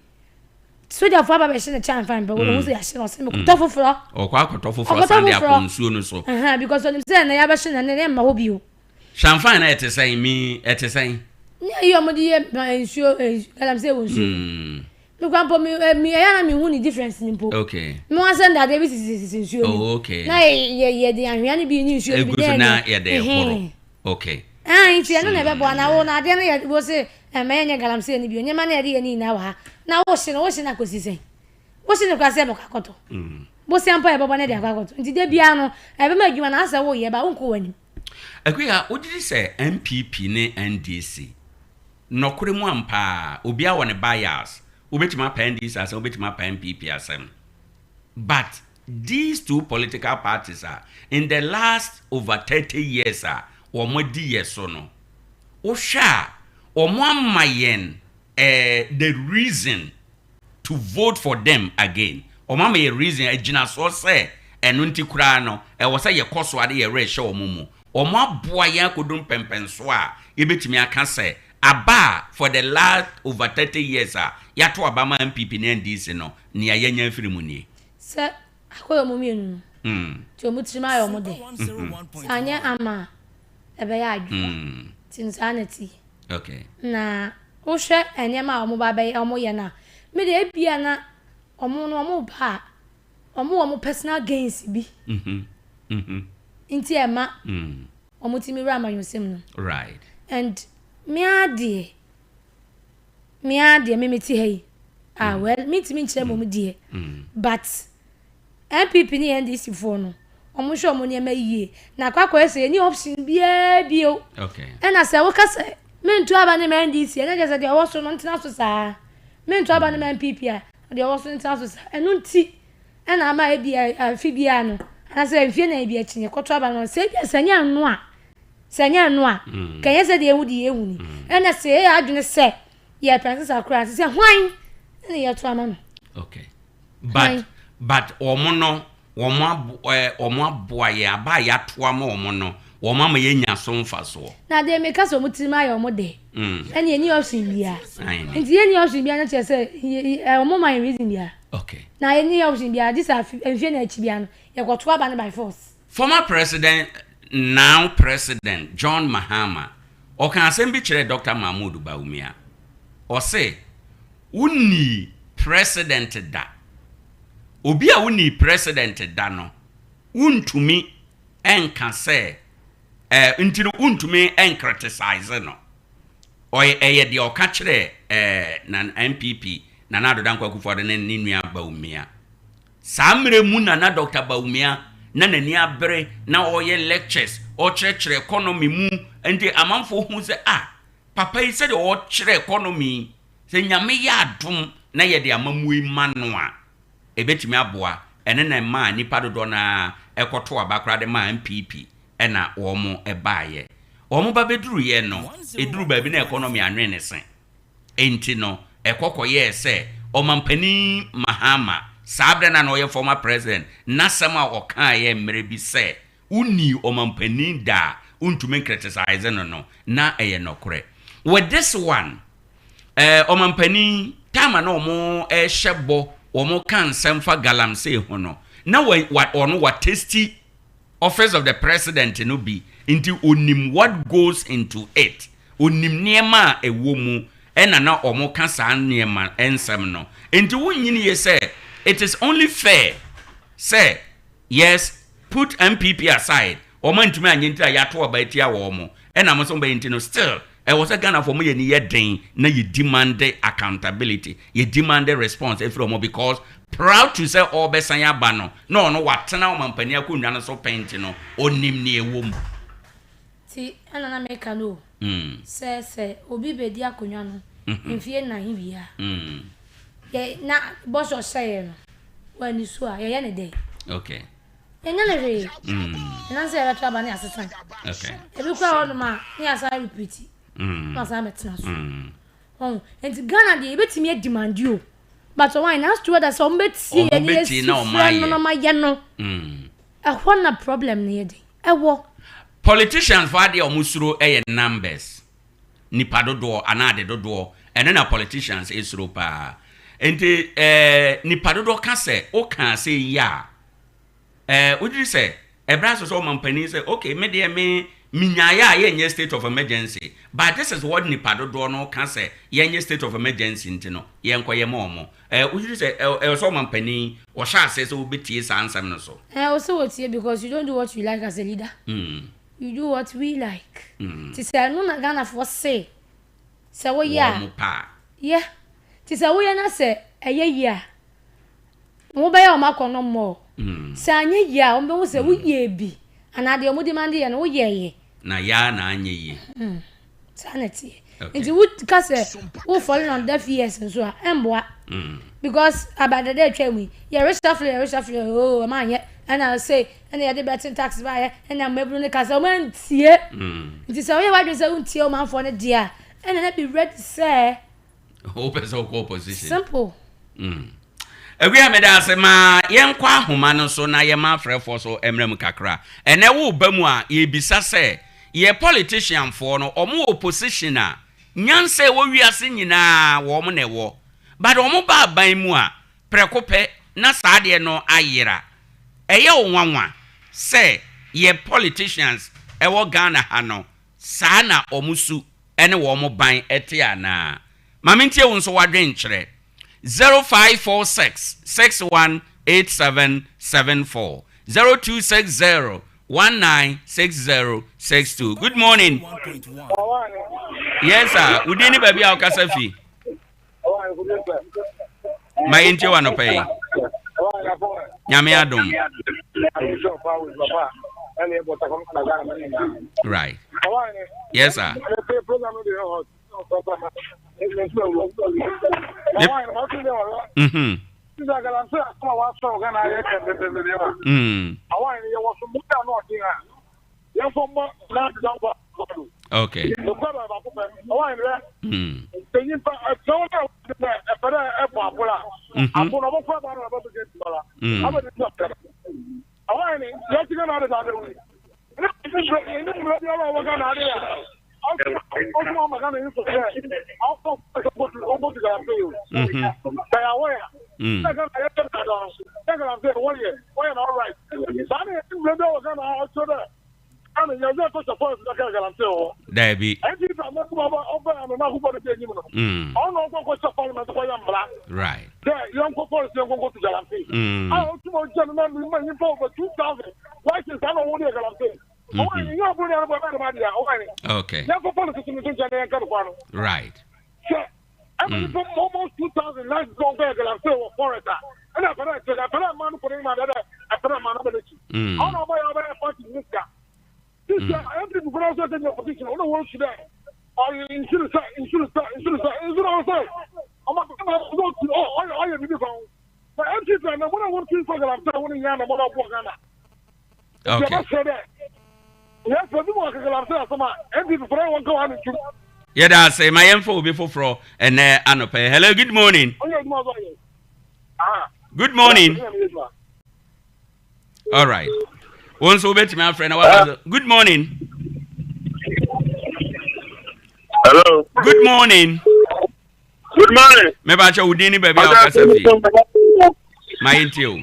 sogyafoɔ aba bɛhye ne kyɛn fan pɛ wɔn sɛ yɛahye no ɔsɛ mekɔtɔ foforɔ. Ɔkɔ akɔtɔ foforɔ san de akɔ nsuo no so. Because ɔnim sɛ ɛnna yɛabɛhye no ɛnna ɛmma hɔ bio. Shamfan na ɛte sɛn mi ɛte sɛn. Ne ayi a wɔde yɛ nsuo galamsey wɔ nsuo. Me kura mpo me eh, me ɛyɛ na me hu ne difference ni mpo. Okay. Me wa sɛ ndadeɛ bi sisi sisi nsuo ni. Oh, okay. Na yɛ yɛ de ahwea no bi ne nsuo no bi Egu so na yɛ de horo. Okay. Ah, nti ɛno na ɛbɛboa na wo na adeɛ no yɛ wo se ɛmɛ yɛ nyɛ galamsey no bio nneɛma na yɛde yɛ ne nyinaa wɔ ha na wo hye no wo hye no akɔsi sɛn wo hye no koraa sɛ ɛbɛkɔ akɔtɔ bosia mpo a yɛbɛbɔ no de akɔ akɔtɔ nti da biara no ɛbɛma adwuma no asɛ woyɛ ba wonkɔ w'anim. Akua, wogye di sɛ NPP ne NDC Nɔkore mu ampa ara, obiara wɔ ne bias, wobɛtumi apa NDC asɛm, wobɛtumi apa NPP asɛm, but these two political parties a in the last over 30 years a wɔn adi yɛ so no, wohwɛ a wɔn ama yɛn eh, the reason to vote for them again. Wɔn ama yɛ reason, agyinasoɔ sɛ ɛno nti koraa no, ɛwɔ sɛ yɛkɔ so ara de yɛn werɛ hyɛ wɔn mu. Wɔn aboa yɛn akɔduru mpɛnpɛnsoɔ a yɛbɛtumi aka sɛ aba a for the last over 30 years a yɛato aba ama NPP ne NDC no, nea yɛanya afiri mu nie. Sɛ akɔyɛ wɔn mmienu no, nti wɔn tirim ayɛ wɔn dɛ. Sɛ anyɛ ama a, ɛbɛyɛ adwoa. Nti no saa na ɛteɛ. Okay. Na wohwɛ nneɛma a wɔba abɛyɛ, wɔyɛ no a, me deɛ ebia na wɔn no wɔba a, wɔn wɔ wɔn personal gains bi. Nti ɛma wɔtumi wura amanyɔsɛm no mu. Right. And me ara deɛ, me ara deɛ me mete ha yi, ah well, mentumi nkyerɛ mmom deɛ, but NPP ne NDC foɔ no, wɔn hwɛ wɔn nneɛma yie. Na akɔ akɔyɛ sɛ yɛnni option biara bio. Okay. Ɛna sɛ woka sɛ mentu aba ne ma NDC, ɛna kyerɛ sɛ deɛ ɔwɔ so no ntena so saa. Mentu aba ne ma NPP a, deɛ ɔwɔ so no ntena so saa. Ɛno nti ɛna ama ebi afe biara no, anaasɛ mfie nan bi akyi no, yɛkɔto aba no, sɛ ebi a sɛ ɛnyɛ ɛno a, sɛ ɛnyɛ ɛno a, ka ɛnyɛ sɛ deɛ yɛhu deɛ yɛhu ni. Ɛna sɛ yɛyɛ adwene sɛ yɛpɛ nsesa koraa, sɛ hwan na yɛto ama no? Okay. But but wɔn no wɔn abo ɛɛ wɔn aboa yɛn aba a yɛato ama wɔn no wɔn ama yɛnya so mfasoɔ. Na deɛ meka sɛ wɔn tirim ayɛ wɔn dɛ. Ɛne yɛnni option biara. Nti yɛnni option biara no kyerɛ sɛ yɛ yɛ wɔn ma yɛn reason biara. Okay. Na yɛnni option biara gye sɛ afe mfie na akyi biara no yɛkɔto aba no by force. Former President now President John Mahama ɔkaa asɛm bi kyerɛɛ Doctor Mahmood Bawumia. Ɔse Wonnii president da. Obi a wonnii president da no, wontumi nka sɛ eh, nti no wontumi ncriticise no. Ɔyɛ ɛyɛ deɛ ɔka kyerɛɛ eh, na NPP Nana Addo Dankwa Akufo-Addo ne ne nua Bawumia. Saa mmerɛ mu na na Dɔkta Bawumia na n'ani abere na ɔreyɛ lectures, ɔrekyerɛkyerɛ economy mu, nti amanfoɔ hu sɛ ah, Papa yi sɛdeɛ ɔrekyerɛ economy yi, sɛ Nyame yɛ adom na yɛde amammuo yi ma no a, ɛbɛtumi aboa. Ɛno na ɛmaa nnipa dodoɔ no ara kɔtoo aba koraa de maa NPP ɛna wɔn baeɛ. Wɔn ba bɛduruiɛ no, ɛduruu baabi na economy anwene ne se. Enti no, ɛkɔ kɔyɛɛ sɛ Ɔmampanin Mahama, saa berɛ no a na ɔyɛ former president, n'asɛm a ɔkaeɛ mmerɛ bi sɛ, Wonnii ɔmampanin da a, wontumi criticize no, na ɛyɛ nɔkorɛ. With this one, ɔmampanin time a na ɔmo ɛhyɛ bɔ, wɔn ka nsɛm fa galamsey ho no, na wa wa ɔno wa taste Office of the President no bi, nti onim what goes into it, onim nneɛma a ɛwɔ mu, ɛna na wɔn ka saa nneɛma nsɛm no. Nti wonyini yie sɛ it is only fair sɛ, yes, put NPP aside, wɔn antumi anyɛ nti a yɛato aba atia wɔn, ɛna mo nso bɛyɛ nti no, still ɛwɔ sɛ Ghanafoɔ mo yɛ ni yɛ den na yɛ demand accountability, yɛ demand response ɛfiri wɔn, because proud to sɛ ɔrebɛsan aba no, na ɔno watena ɔmampanin akonnwa no so pɛn, nti no ɔnim nea ɛwɔ mu. Ti ɛna na meka no o, sɛ obi bɛdi akonnwa no mfie 4 wie a, yɛ na bɔhyɛ ɔhyɛeɛ no wɔ ani so a, yɛyɛ ne dɛn? Yɛnyɛ ne hwee. Ɛnam sɛ yɛbɛto aba ne asesa. Ebi kora hɔnom a, ne yɛasan repeat na wasan bɛtena so. Ɔn nti Ghana deɛ, yɛbɛtumi ademand o, but ɔwan na asto wɛda sɛ ɔmo bɛtie yɛ ne Ɔmo yɛsi bɛtie na ɔmo frɛ no ayɛ. na ɔmo ayɛ no. Ɛhɔ na problem no yɛ den ɛwɔ. Politicians fo, adeɛ a ɔmo suro yɛ numbers, nipa dodoɔ anaa ade dodoɔ. Ɛno na politicians esuro paa. Nti nipa dodoɔ ka sɛ ɔka sɛ yi a, wogye sɛ ɛbrɛ aso sɛ ɔmampanin sɛ, okay, me deɛ me minyaeɛ a yɛnyɛ state of emergency, but this is what nipa dodoɔ no ka sɛ yɛnyɛ state of emergency, nti no yɛnkɔ yɛ ma ɔmo. Wogye sɛ ɛwɔ sɛ ɔmampanin wɔhyɛ aseɛ sɛ wobɛtie saa nsɛm no so? Ɔsɛ wɔtie, because you don't do what you like as a leader, you do what we like. Ti sɛ ɛno na Ghanafoɔ se sɛ woyɛ a wɔn mo paa. Yɛ ti sɛ woyɛ na sɛ ɛyɛ yie a, wɔn bɛyɛ wɔn akɔnɔ mmɔ. Sɛ anyɛ yie a, wɔn bɛhu sɛ woyɛ bi anaa deɛ wɔn demand yɛ no, woyɛ yɛ. Na yaa na anyɛ yie. Saa na ɛteɛ. Nti wo ka sɛ wo falling on deaf ears nso a, ɛmboa, because abadada atwa mu yi, yɛ reshuffle, yɛ reshuffle ooo, ɔmo anyɛ. Ɛna say ɛna yɛde betting tax baayɛ, ɛna mmabunu ne kasa, ɔmo antie. Nti sɛ woyɛ wadwene sɛ wontie ɔmanfoɔ no deɛ a, ɛna na be ready sɛ wopɛ sɛ wokɔ opposition. Simple. Awia, meda ase. Ma yɛnkɔ ahoma no so na yɛma afrɛfoɔ so mmerɛ mu kakra. Ɛnɛ wo ba mu a, yɛbisa sɛ yɛ politicianfoɔ no, ɔmo wɔ opposition a, nyansa ɛwɔ wiase nyinaa wɔn na ɛwɔ, but ɔmo ba aban mu a, prɛko pɛ na saa adeɛ no ayera. Ɛyɛ wo nwanwa sɛ yɛ politicians ɛwɔ Ghana ha no, saa na ɔmo su ɛne wɔn ban ɛte anaa? Maame, ntie wo nso wadwen kyerɛ. 0546 618774, 0260 196062. Good morning. Yes sir, wodi ne baabi a wokasa fi? Ma yɛntie wa nɔpɛ yi. Nyame adom. Right, yes sir. Dabi. Right. Almost 2,000 lives don go galamsey wɔ forest a, ɛna afɛrɛ ɛkyɛ afɛrɛ mmaa no kɔ n'anim adada, afɛrɛ mmaa no bɛ n'akyi. Ɔna ɔbɛyɛ party minister sisi a NPP fana nso ɛsɛ opposition, ɔna wɔn su dɛ ɔyɛ nsuru sɛ nsuru sɛ nsuru sɛ nsuru, ɔsɛ ɔmo akɔkɔ ɔsɛ ɔyɛ ɔyɛ bibi fa ho na NPP na mo na wɔn ti nfa galamsey wɔn nyɛ na mo na ɔbɔ Ghana. Yɛbɛsrɛ dɛ yɛsɛ bi mu akagalamsey asɛm a, NPP fana wɔn ka wɔn ano ntum. Yɛda ase. Ma yɛmfa obi foforɔ ɛnɛ anɔpɛ. Hello, good morning. Ɔnyɛ adwuma ɔsɔ yɛ. Good morning. All right, wo nso wobɛtumi afrɛ na waba. Good morning. Hello. Good morning. Good morning. Mebakyɛ wo din ne baabi a wokasa fi. Ma yɛntie o.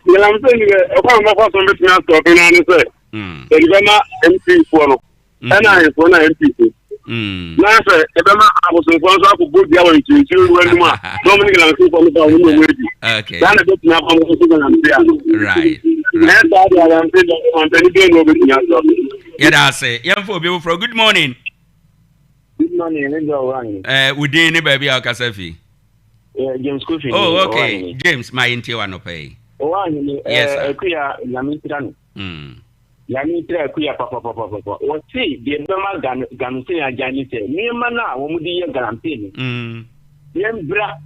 Galamsey ni dɛ ɛkwan a wɔbɛfa so bɛtumi asɔpe no ne sɛ yɛde bɛma MP foɔ no ɛna ahemfoɔ na MP fo na sɛ ɛbɛma abosomfoɔ nso akɔbɔ dua wɔ nsuonsuo wura no mu a na wɔn ne galamsey foɔ no ba wɔn ne wɔn adi saa na ɛbɛtumi afa wɔn so galamsey a na ɛsaa deɛ galamsey deɛ ɔmampanin bɛn na ɔbɛtumi asɔpe. Yɛda ase. Yɛmfa obi foforɔ. Good morning. Good morning, ne jɔ wa ni. Ɛɛ, wo din ne baabi a wokasa fi? Yeah, James Kofi. Oh, okay. James, ma yɛntie wa nɔpɛ yi. Ɔwɔ ahene, Yes, sir. Akuya, Nyame nhyira no. Nyame nhyira Akuya papapapapa. Wɔse deɛ ɛbɛma galamsey agyae ne sɛ nneɛma no a wɔn de yɛ galamsey no, yɛmbra.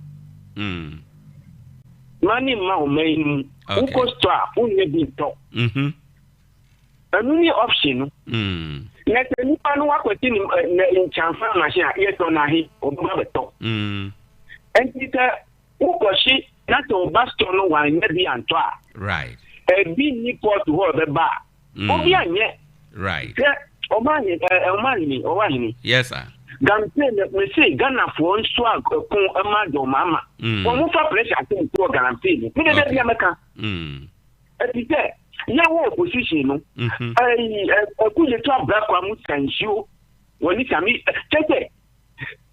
Ma ne mma ɔman yi mu. Wokɔ store a, wonnya bi ntɔ. Ɛno ne option no. Na sɛ nipa no wakɔte ne nkyɛnfa machine a, yɛtɔ no ahe, ɔbɛba bɛtɔ. Nti sɛ wokɔhye na sɛ ɔba store no wanyɛ bi antɔ a, ɛbi nni port hɔ ɔbɛba a, obi anyɛ. Sɛ ɔma ahene, ɔwɔ ahene. Yes, sir. Galamsey no, mese Ghanafoɔ nso a ɛko ma dɔm ama. Wɔn fa pressure ato mu wɔ galamsey no. Me de bia mɛka. Ɛti sɛ yɛn wɔ opposition no, ɛyi ɛku yɛ to abrakwa mu sa nsuo wɔ ne sami kyɛ sɛ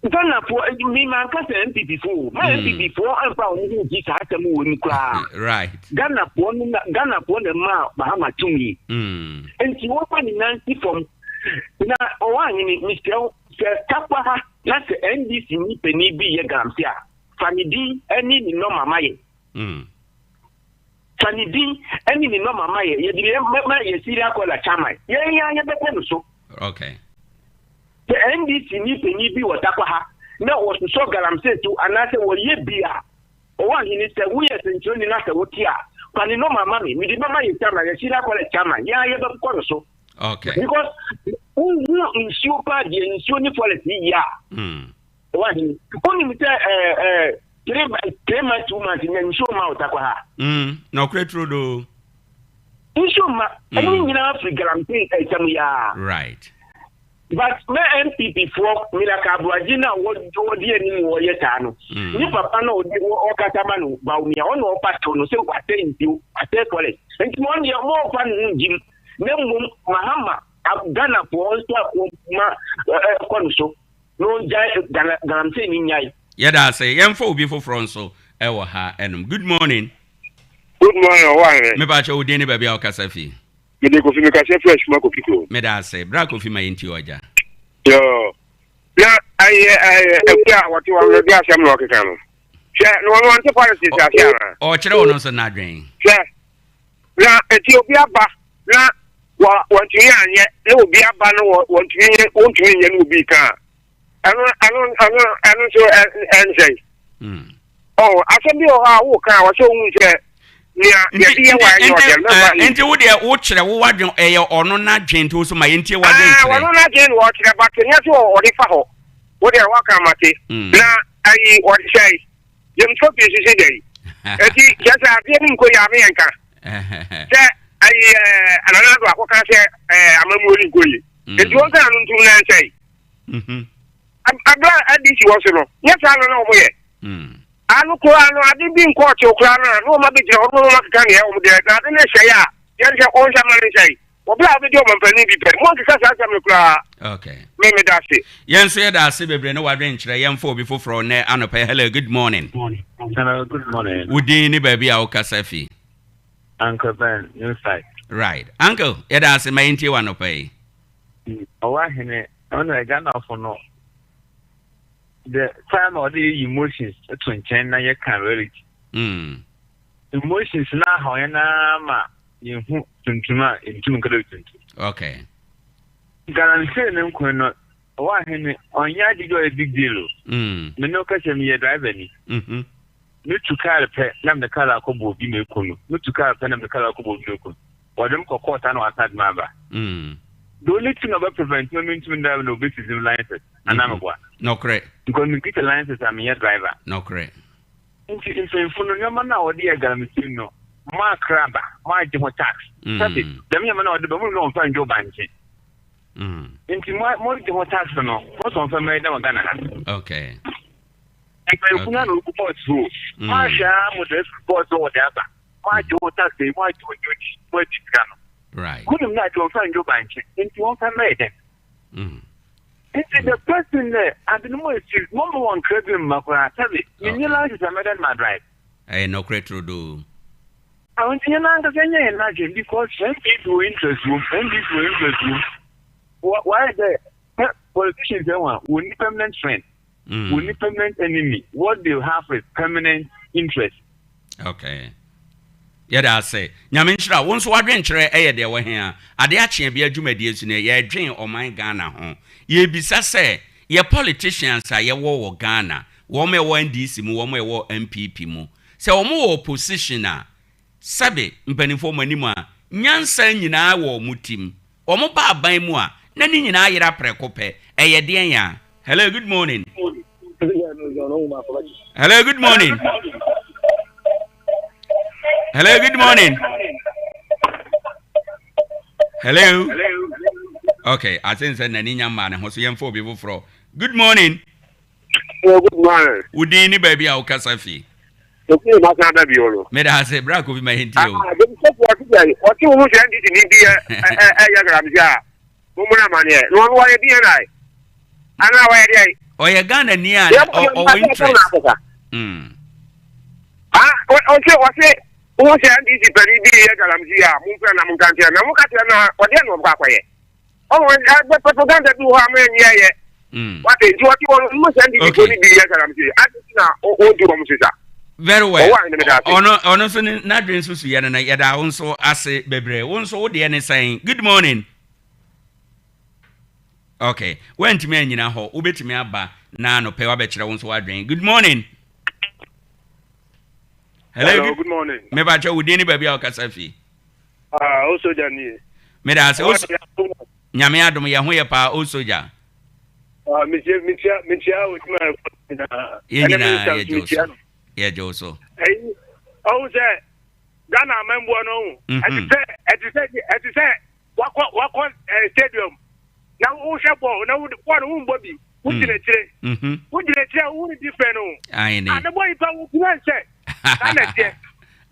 Ghanafoɔ mi ma nka sɛ NPP foɔ ma NPP foɔ ɛnfa wɔn ho gyi saa asɛm wɔ mu koraa. Ghanafoɔ no na Ghanafoɔ na ɛma Mahama tumi. Nti wɔfa ne nan si fam na ɔwɔ ahene mesrɛ sɛ takwa ha na sɛ NDC ni panin bi yɛ galamsey a fa ne din ɛne ne nɔma ma yɛ. Fa ne din ne ne nɔma ma yɛ. Yɛde yɛ ma yɛ serial caller chairman. Yɛn yɛn yɛbɛkɔ no so. Okay. Sɛ NDC ni panyin bi wɔ Tarkwa ha na wɔsosɔ galamsey to anaasɛ wɔyɛ bi a, ɔwɔ ahene sɛ woyɛ sɛnkyerɛni na sɛ wote a, fa ne nɔma ma me. Mede bɛma yɛ chairman, yɛ serial caller chairman. Yɛn a yɛbɛkɔ no so. Okay. Because wohu nsuo paa deɛ nsuo ne forest yi yɛ a. Ɔwɔ ahene. Wonim sɛ ɛɛ ɛɛ 3 months, 2 months na nsuo ma wo Tarkwa ha. Na ɔkora turo do. Nsuo ma. Ɛno nyinaa firi galamsey ɛsɛm yaa. But na NPP foɔ Miracles Aboagye na wɔdi anim wɔyɛ saa no. Ne papa na ɔde ɔkasa ma no Bawumia ɔna ɔpa to no sɛ wasɛ nsuo wasɛ forest. Nti wɔn deɛ wɔn ɔfa ne ho ngyim na mmom Mahama Ghanafoɔ nso akɔ ma ɛkɔ no so. Na ɔngyae galamsey ni nyae. Yɛda ase. Yɛmfa obi foforɔ nso ɛwɔ ha ɛnom. Good morning. Good morning, ɔwɔ ahene. Mepakyɛ wo din ne baabi a wokasa fi. Mede Kofi mekasa firi Asuma Kofi kurom. Meda ase. Bra Kofi ma yɛntie ɔgya. Yoo. Na ɛyɛ ɛyɛ akua a wɔte wɔn no de asɛm na ɔkeka no. Hwɛ na wɔn wɔn te politics ase ana. Ɔkyerɛ wɔn nso n'adwen. Hwɛ na eti obi aba na wɔ wɔntumi anyɛ na obi aba no wɔ wɔntumi nyɛ wɔntumi nyɛ na obi ka ɛno ɛno ɛno ɛno nso ɛnsɛn. Ɔ asɛm bi wɔ hɔ a woka a wɔsɛ ohun sɛ nea yɛde yɛ wa ɛnyɛ ɔdɛ mɛfa ni. Nti wo deɛ wokyerɛ wo wadwen ɛyɛ ɔno n'adwen nti wo so ma yɛntie wadwen kyerɛ. Ɔno n'adwen na ɔkyerɛ but nyɛ sɛ ɔde fa hɔ wo deɛ waka mate na ayi ɔde sɛ James Kofi nso sɛ dɛn eti kyerɛ sɛ adeɛ no nkɔ yi a meyɛ nka sɛ ayi ɛɛ Nana Addo akɔka sɛ ɛɛ amammuo no nkɔ yi nti wɔn kan no ntum na nsɛe abira NDC wɔ so no nyɛ saa na na wɔn yɛ ano koraa no ade bi nkɔ ɔkyew koraa no a na wɔn abɛgyina hɔ na wɔn akeka nea wɔn deɛ na ade no sɛe a yɛn sɛ wɔn nsa ma no nsɛe wɔbla a wɔbɛdi ɔmampanin bi pɛ mo nkeka saa asɛm no koraa. Okay. Me meda ase. Yɛn nso yɛda ase bebree ne wadwen kyerɛ yɛmfa obi foforɔ nɛ anɔpɛ. Hello, good morning. Hello, good morning. Wo din ne baabi a wokasa fi? Uncle Ben, inside. Right. Uncle, yɛda ase ma yɛntie wɔ anɔpa yi. Ɔwɔ ahene, ɔno Ghanafo no, the time a ɔde yɛ emotions to nkyɛn na yɛka reality. Emotions na ahaw yɛn ara ma yɛhu tuntum a yɛntum nka dɛ tuntum. Okay. Galamsey ne nkoe no, ɔwɔ ahene, ɔnyɛ ade bi a ɔyɛ big deal o. Me ne wo kasa meyɛ driver ni. Metu kaar pɛ na mede kaar akɔbɔ obi ma eku no. Metu kaar pɛ na mede kaar akɔbɔ obi ma eku no. Wɔde me kɔ court ana wɔasan de me aba. The only thing a ɔbɛ prevent ma mentumi drive no obesi me license anaa meboa. Nokorɛ. Because menkita license a menyɛ driver. Nokorɛ. Nti mpanyimfo no nneɛma no a wɔde yɛ galamsey no moakra aba, moagye ho tax. Sɛbe dɛm nneɛma no a wɔde ba mu no wɔmfa ndwo bankye. Nti mo mo gye ho tax no, mo sɔn fɛn mɛyɛ dɛ wɔ Ghana ha. Okay. Mpanyinfo na na ogu port so. Mo ahwɛ a mo de afiri port so wɔde aba. Mo agye ho tax yi, mo agye ho duty, mo agye sika no. Right. Mo nim na agye wɔn fa ndwo bankye, nti wɔn fa mɛyɛ dɛn. Nti the person dɛ ade no mo esi mo mo wɔn kra bi mma koraa sɛbi me nyi license a mɛdɛn ma drive. Ɛyɛ nɔkorɛ turodoo. Awo nti yɛn ankasa nyɛ yɛn adwene because NPP wɔ interest wom NDC wɔ interest wom wayɛ dɛ politicians ɛho a wɔn ni permanent friend wɔn ni permanent enemy what they have is permanent interest. Okay. Yɛda ase. Nyame nhyira wo. Wo nso w'adwenkyerɛ yɛ deɛ ɛwɔ he a? Ade akye abia dwumadie so nie, yɛredwen ɔman Ghana ho. Yɛrebisa sɛ, yɛ politicians a yɛwɔ wɔ Ghana, wɔn a ɛwɔ NDC mu, wɔn a ɛwɔ NPP mu, sɛ wɔn wɔ opposition a, sɛbe mpanimfoɔ wɔn anim a, nyansa nyinaa wɔ wɔn tim. Wɔn ba aban mu a, na ne nyinaa ayera prɛko pɛ. Ɛyɛ deɛn a? Hello, good morning. Hello, good morning. Hello, good morning. Hello. Okay, I think sɛ n'ani nya mmaa ne ho so yɛmfa obi foforɔ. Good morning. Hello, good morning. Wo din ne baabi a wokasa fi? Kofi ma san ba bio no. Meda ase bra Kofi ma yɛntie o. Ah, David Kofi ɔte sɛ ɔte wo ho sɛ NDC ni bi yɛ ɛyɛ galamsey a mo mu na amaneɛ na ɔno wɔyɛ BNI anaa wɔyɛ deɛ. Ɔyɛ Ghana ni a ɔwɔ interest. Mm. Ah, ɔse ɔse wo ho sɛ NDC panin bi yɛ galamsey a mo mfrɛ na mo nka nkyerɛ na mo ka kyerɛ na ɔdeɛ na ɔbɛkɔ akɔyɛ. Ɔwɔ ɛgbɛ propaganda bi wɔ hɔ a mo ɛnyɛ yɛ. Wate nti wɔte wɔn mo sɛ ndc fo ni bi yɛ galamsey adi ti na wɔn di wɔn sisa. Very well. Ɔno ɔno nso ne n'adwene nso so yɛ no no yɛda wo nso ase bebree. Wo nso wo deɛ ne sɛn? Good morning. Okay. Woantumi anyina hɔ. Wobɛtumi aba na anɔpɛ wabɛkyerɛ wo nso w'adwene. Good morning. Hello, Hello good morning. Mebakyɛ wo din ne baabi a wokasa fi. Ah, o soja nie. Meda ase. O Nyame adom yɛ ho yɛ paa o soja. Ah, mekyia mekyia mekyia odwuma ɛfɔ nyinaa. Yɛn nyinaa yɛgye wo so. Yɛgye wo so. Ɛyi, ɔhu sɛ Ghana amambuo no ho. Ɛte sɛ ɛte sɛ ɛte sɛ wakɔ wakɔ ɛɛ stadium na wohwɛ bɔɔl na bɔɔl no wombɔ bi wogyina akyire wogyina akyire a wohunu different no. Ayi ne. Ah, ne bɔ yi pa wogyina nsɛ. Saa na ɛteɛ.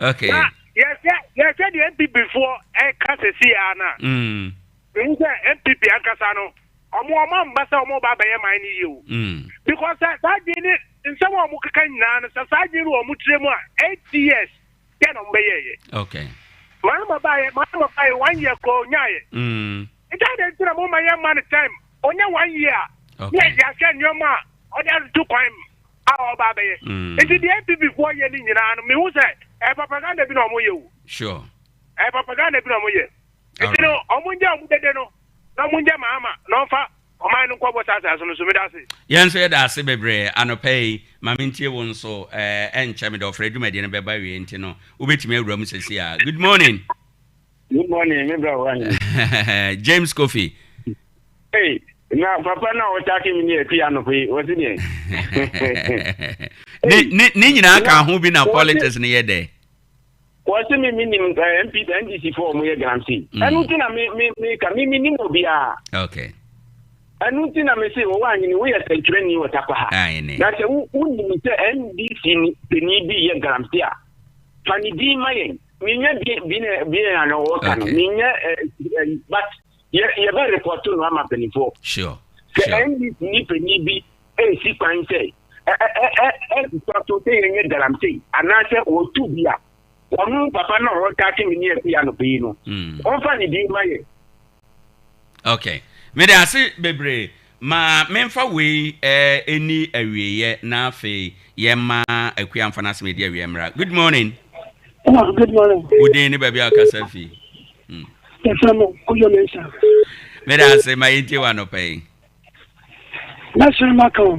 Okay. Na yɛhwɛ yɛhwɛ deɛ NPP foɔ ɛka sɛsi ya na. Mm. Mehu sɛ NPP ankasa no ɔmo ɔmo amba sɛ ɔmo ba abɛyɛ man no yie o. Mm. Because sɛ saa adwene ne nsɛm a ɔmo keka nyinaa no sɛ saa adwene no wɔ ɔmo tiri mu a 8 years deɛ na ɔmo bɛyɛ yɛ. Okay. Mahama baayɛ Mahama baayɛ one year kɔ onyaayɛ. Nti adɛn nti na mo ma yɛ ma no time ɔnyɛ one year a. Okay. Ne yɛahwɛ nneɛma a ɔde atoto kwan mu a ɔba abɛyɛ. Nti deɛ NPP foɔ yɛ ne nyinaa no mehu sɛ ɛyɛ propaganda bi na ɔmo yɛ o. Sure. Ɛyɛ propaganda bi na ɔmo yɛ. Nti no ɔmo ngya ɔmo dede no na ɔmo ngya Mahama na ɔmfa ɔman no nkɔbɔ saa asase no so. Meda ase. Yɛn nso yɛda ase bebree anɔpa yi. Ma mentie wo nso. Ɛɛ ɛnkyɛ mede ɔfrɛ dwumadie no bɛba awie nti no wobɛtumi awura mu seesei ara. Good morning. Good morning, me bra wa ni. James Kofi. Hey, na papa na ɔtake mi ni ɛti anɔpa yi, wɔsi deɛ. Ne ne ne nyinaa ka ho bi na politics no yɛ dɛ. Wɔsi mi mi nim eh, MP NDC fo ɔmo yɛ galamsey. Ɛnu ti na mi mi mi ka mi mi nim obiara. Okay. Ɛnu ti na mi se wɔwɔ anyini woyɛ sɛntwerɛni wɔ takwa ha. Ayene. Na sɛ wo wo nim sɛ NDC ni panyin bi yɛ galamsey a, fa ne din ma yɛn. Menyɛ bi bi na bi na na wɔka no. Okay. Menyɛ eh, eh, but yɛ yɛbɛ report no ama mpanimfoɔ. Sure. Sɛ Sure. NDC ni panyin bi esi kwan sɛ ɛ ɛ ɛ ɛ ɛsesa so sɛ yɛnyɛ galamsey anaasɛ wɔtu bi a wɔn papa no a ɔtaake me ne ɛfi anɔpɛ yi no ɔmfa ne din ma yɛ. Okay. Mede ase bebree. Ma memfa wei eh, ɛni awieɛ na afei yɛma Akua mfa n'asɛm ɛdi awieɛ mmra. Good morning. Oh, good morning. Wo din ne baabi a wokasa fi? Yɛfrɛ me Kojo Mensah. Mede ase ma yɛntie wɔ anɔpa yi. Mɛsrɛ maka o.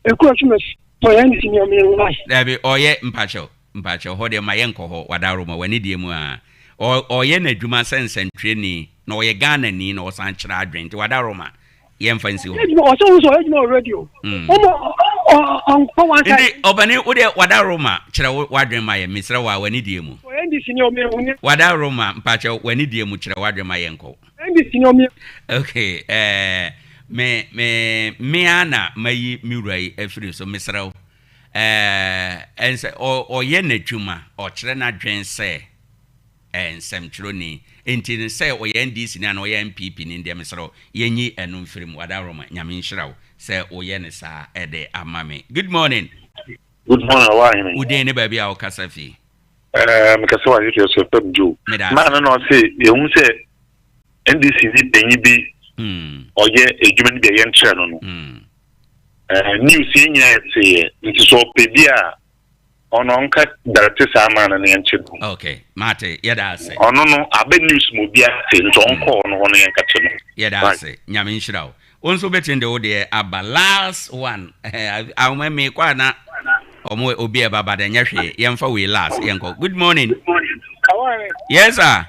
Ekuo twuma ɔyɛ ne sini ɔmo yɛn wai. Dabi ɔyɛ mpakyɛw mpakyɛw hɔ deɛ ma yɛn nkɔ hɔ wadaworo ma wani deɛ mu aa ɔyɛ n'adwuma sɛ nsɛntwerɛni na ɔyɛ Ghana ni na ɔsan kyerɛ adwene nti wadaworo ma yɛn fa nsi hɔ. Ɔsɛ ɔsɛ ɔyɛ adwuma wɔ radio. Ɔmo ɔnkɔ one side. Nti ɔbɛni wo deɛ wadaworo ma kyerɛ wadwene ma yɛ mesrɛ wo a wani deɛ mu. Ɔyɛ NDC. NDC ni ɔmo ehu ni. Wada Roma mpakyɛw w'ani deɛ mu kyerɛ w'adwene ma yɛnkɔ. NDC ni ɔmo. Okay eh, me me me ara na mayi me wura yi afiri so mesrɛ wo eh, ɛnsɛ ɔyɛ n'adwuma ɔkyerɛ n'adwene sɛ eh, nsɛmtwerɛni nti no sɛ ɔyɛ NDC ni anaa ɔyɛ NPP ni deɛ mesrɛ wo yɛnyi ɛno mfiri mu. Wada Roma Nyame nhyira wo sɛ woyɛ no saa ɛde ama me. Good morning. Good morning, Ɔwɔ Ahene. Wo din ne baabi a wokasa fi? Ɛɛ, mekasa wɔ Ahwehwɛ so, yɛfrɛ me Joe. Meda ase. Maa no na ɔse yɛhu sɛ NDC ni panyin bi ɔyɛ adwuma no bi a yɛnkyerɛ no no. Ɛɛ, news yɛn nyinaa yɛteeɛ, nti sɛ ɔpɛ bi a ɔno ɔnka direct saa maa no na yɛnkyɛ no. Okay, mate, yɛda ase. Ɔno no, abɛ news ma obiara te, nti ɔnkɔ ɔno hɔ no yɛnka kyerɛ no. Yɛda ase, Nyame nhyira wo. Wo nso wobɛtumi de wo deɛ aba last one ahoma mi kɔ a na ɔmo obi a ɛba ba dɛ nyɛ hwee yɛmfa wei last yɛnkɔ good morning yes sir.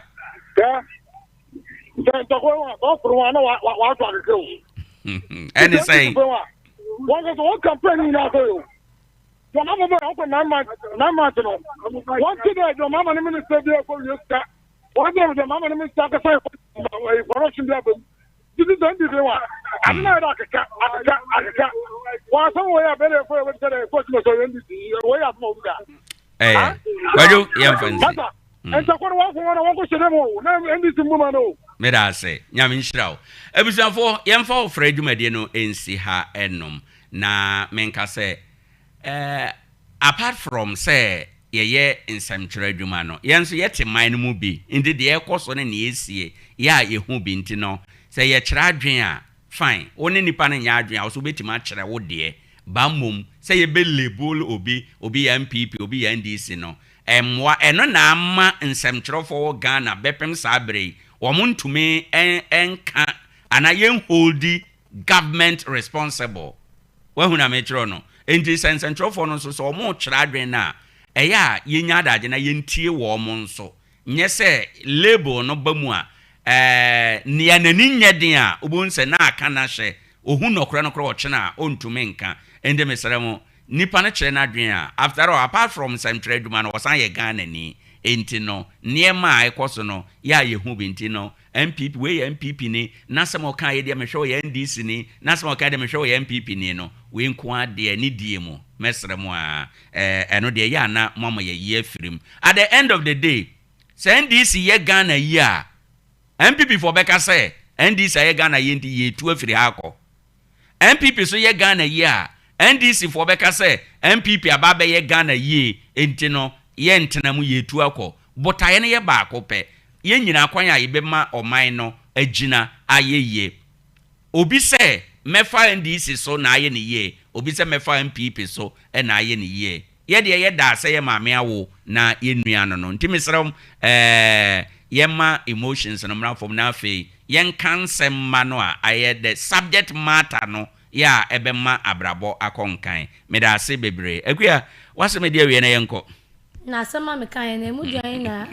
Ɛne sɛn. Wɔn sɛ wɔn campaign nyinaa sɛ o. Wɔn ama bɛ ɔkɔ 9 months 9 months no. Wɔn ti dɛ jɔ mama ne minister bi ɛkɔ wie sika. Wɔn dɛ jɔ mama ne minister akasa yɛ corruption bi abɛm. Titi sɛ ndidi wa. Ade na yɛ dɛ akeka akeka akeka. Wɔn asɛm wɔ yɛ abɛrɛ ɛkɔ yɛ wɔ sɛ dɛ ɛkɔ tuma sɛ yɛ ndidi wɔ yɛ asɛm a wɔn da. Ɛyɛ kwadwo yɛn fa nsi. Ntakɔ no wɔn fɔ wɔn na wɔn kɔ hyɛ dɛm o na ndc mu ma no. Meda ase. Nyame nhyira wo. Abusuafoɔ, yɛmfa ɔfrɛ dwumadie no nsi ha nom na menka sɛ eh, apart from sɛ yɛyɛ nsɛmtwerɛ adwuma no, yɛn nso yɛte man no mu bi, nti deɛ ɛrekɔ so ne deɛ ɛresie, yɛ a yɛhu bi nti no, sɛ yɛkyerɛ adwene a, fine, wo ne nipa no nyɛ adwene a, wo nso wobɛtumi akyerɛ wo deɛ, ba mmom sɛ yɛbɛ label obi, obi yɛ NPP, obi yɛ NDC no, ɛmmoa. Ɛno na ama nsɛmtwerɛfoɔ wɔ Ghana bɛpem saa berɛ yi, wɔn ntumi nka anaa yɛnholdi government responsible. Wahu na mekyerɛ no? Enti sɛ nsɛnkyerɛwfoɔ no nso sɛ wɔrekyerɛ adwene no a, ɛyɛ a yɛnya adagye na yɛntie wɔn nso. Nyɛ sɛ label no ba mu a, ɛɛ, nea n'ani nyɛ den a, wobɛhu sɛ na aka no ahyɛ, ɔhu nɔkorɛ no koraa ɔkyena a, ɔntumi nka. Enti mesrɛ mo, nipa no kyerɛ n'adwene a, after all, apart from nsɛntwerɛ adwuma no, ɔsan yɛ Ghanani. Enti no, nneɛma a ɛkɔ so no, yɛ a yɛhu bi nti no, NPP, wei yɛ NPP ni, n'asɛm a ɔkaeɛ deɛ mehwɛ ɔyɛ NDC ni, n'asɛm a ɔkaeɛ deɛ mehwɛ ɔyɛ NPP ni no, wei nko ara deɛ ne die mu, mɛsrɛ mo ara, ɛɛ, ɛno deɛ ɛyɛ a na moama yɛayi afiri mu. At the end of the day, sɛ NDC yɛ Ghana yie a, NPP foɔ bɛka sɛ NDC ayɛ Ghana yie nti yɛretu afiri ha akɔ. NPP so yɛ Ghana yie a, NDC foɔ bɛka sɛ NPP aba abɛyɛ Ghana yie nti no yɛntena mu yɛretu akɔ. Botaeɛ no yɛ baako pɛ. Yɛn nyinaa kwan a yɛbɛma ɔman no agyina ayɛ yie. Obi sɛ mɛfa NDC so na ayɛ no yie, obi sɛ mɛfa NPP so na ayɛ no yie. Yɛ deɛ yɛ daa sɛ yɛ maame awo na yɛ nua no no nti mesrɛ mo ɛɛ yɛ ma emotions no mmra fam na afei yɛ nka nsɛm mma no a ayɛ the subject matter no yɛ a ɛbɛma abrabɔ akɔ nkan. Meda ase bebree. Akua, w'asɛm adi awie na yɛnkɔ. Na asɛm a mekaeɛ no, ɛmu deɛn na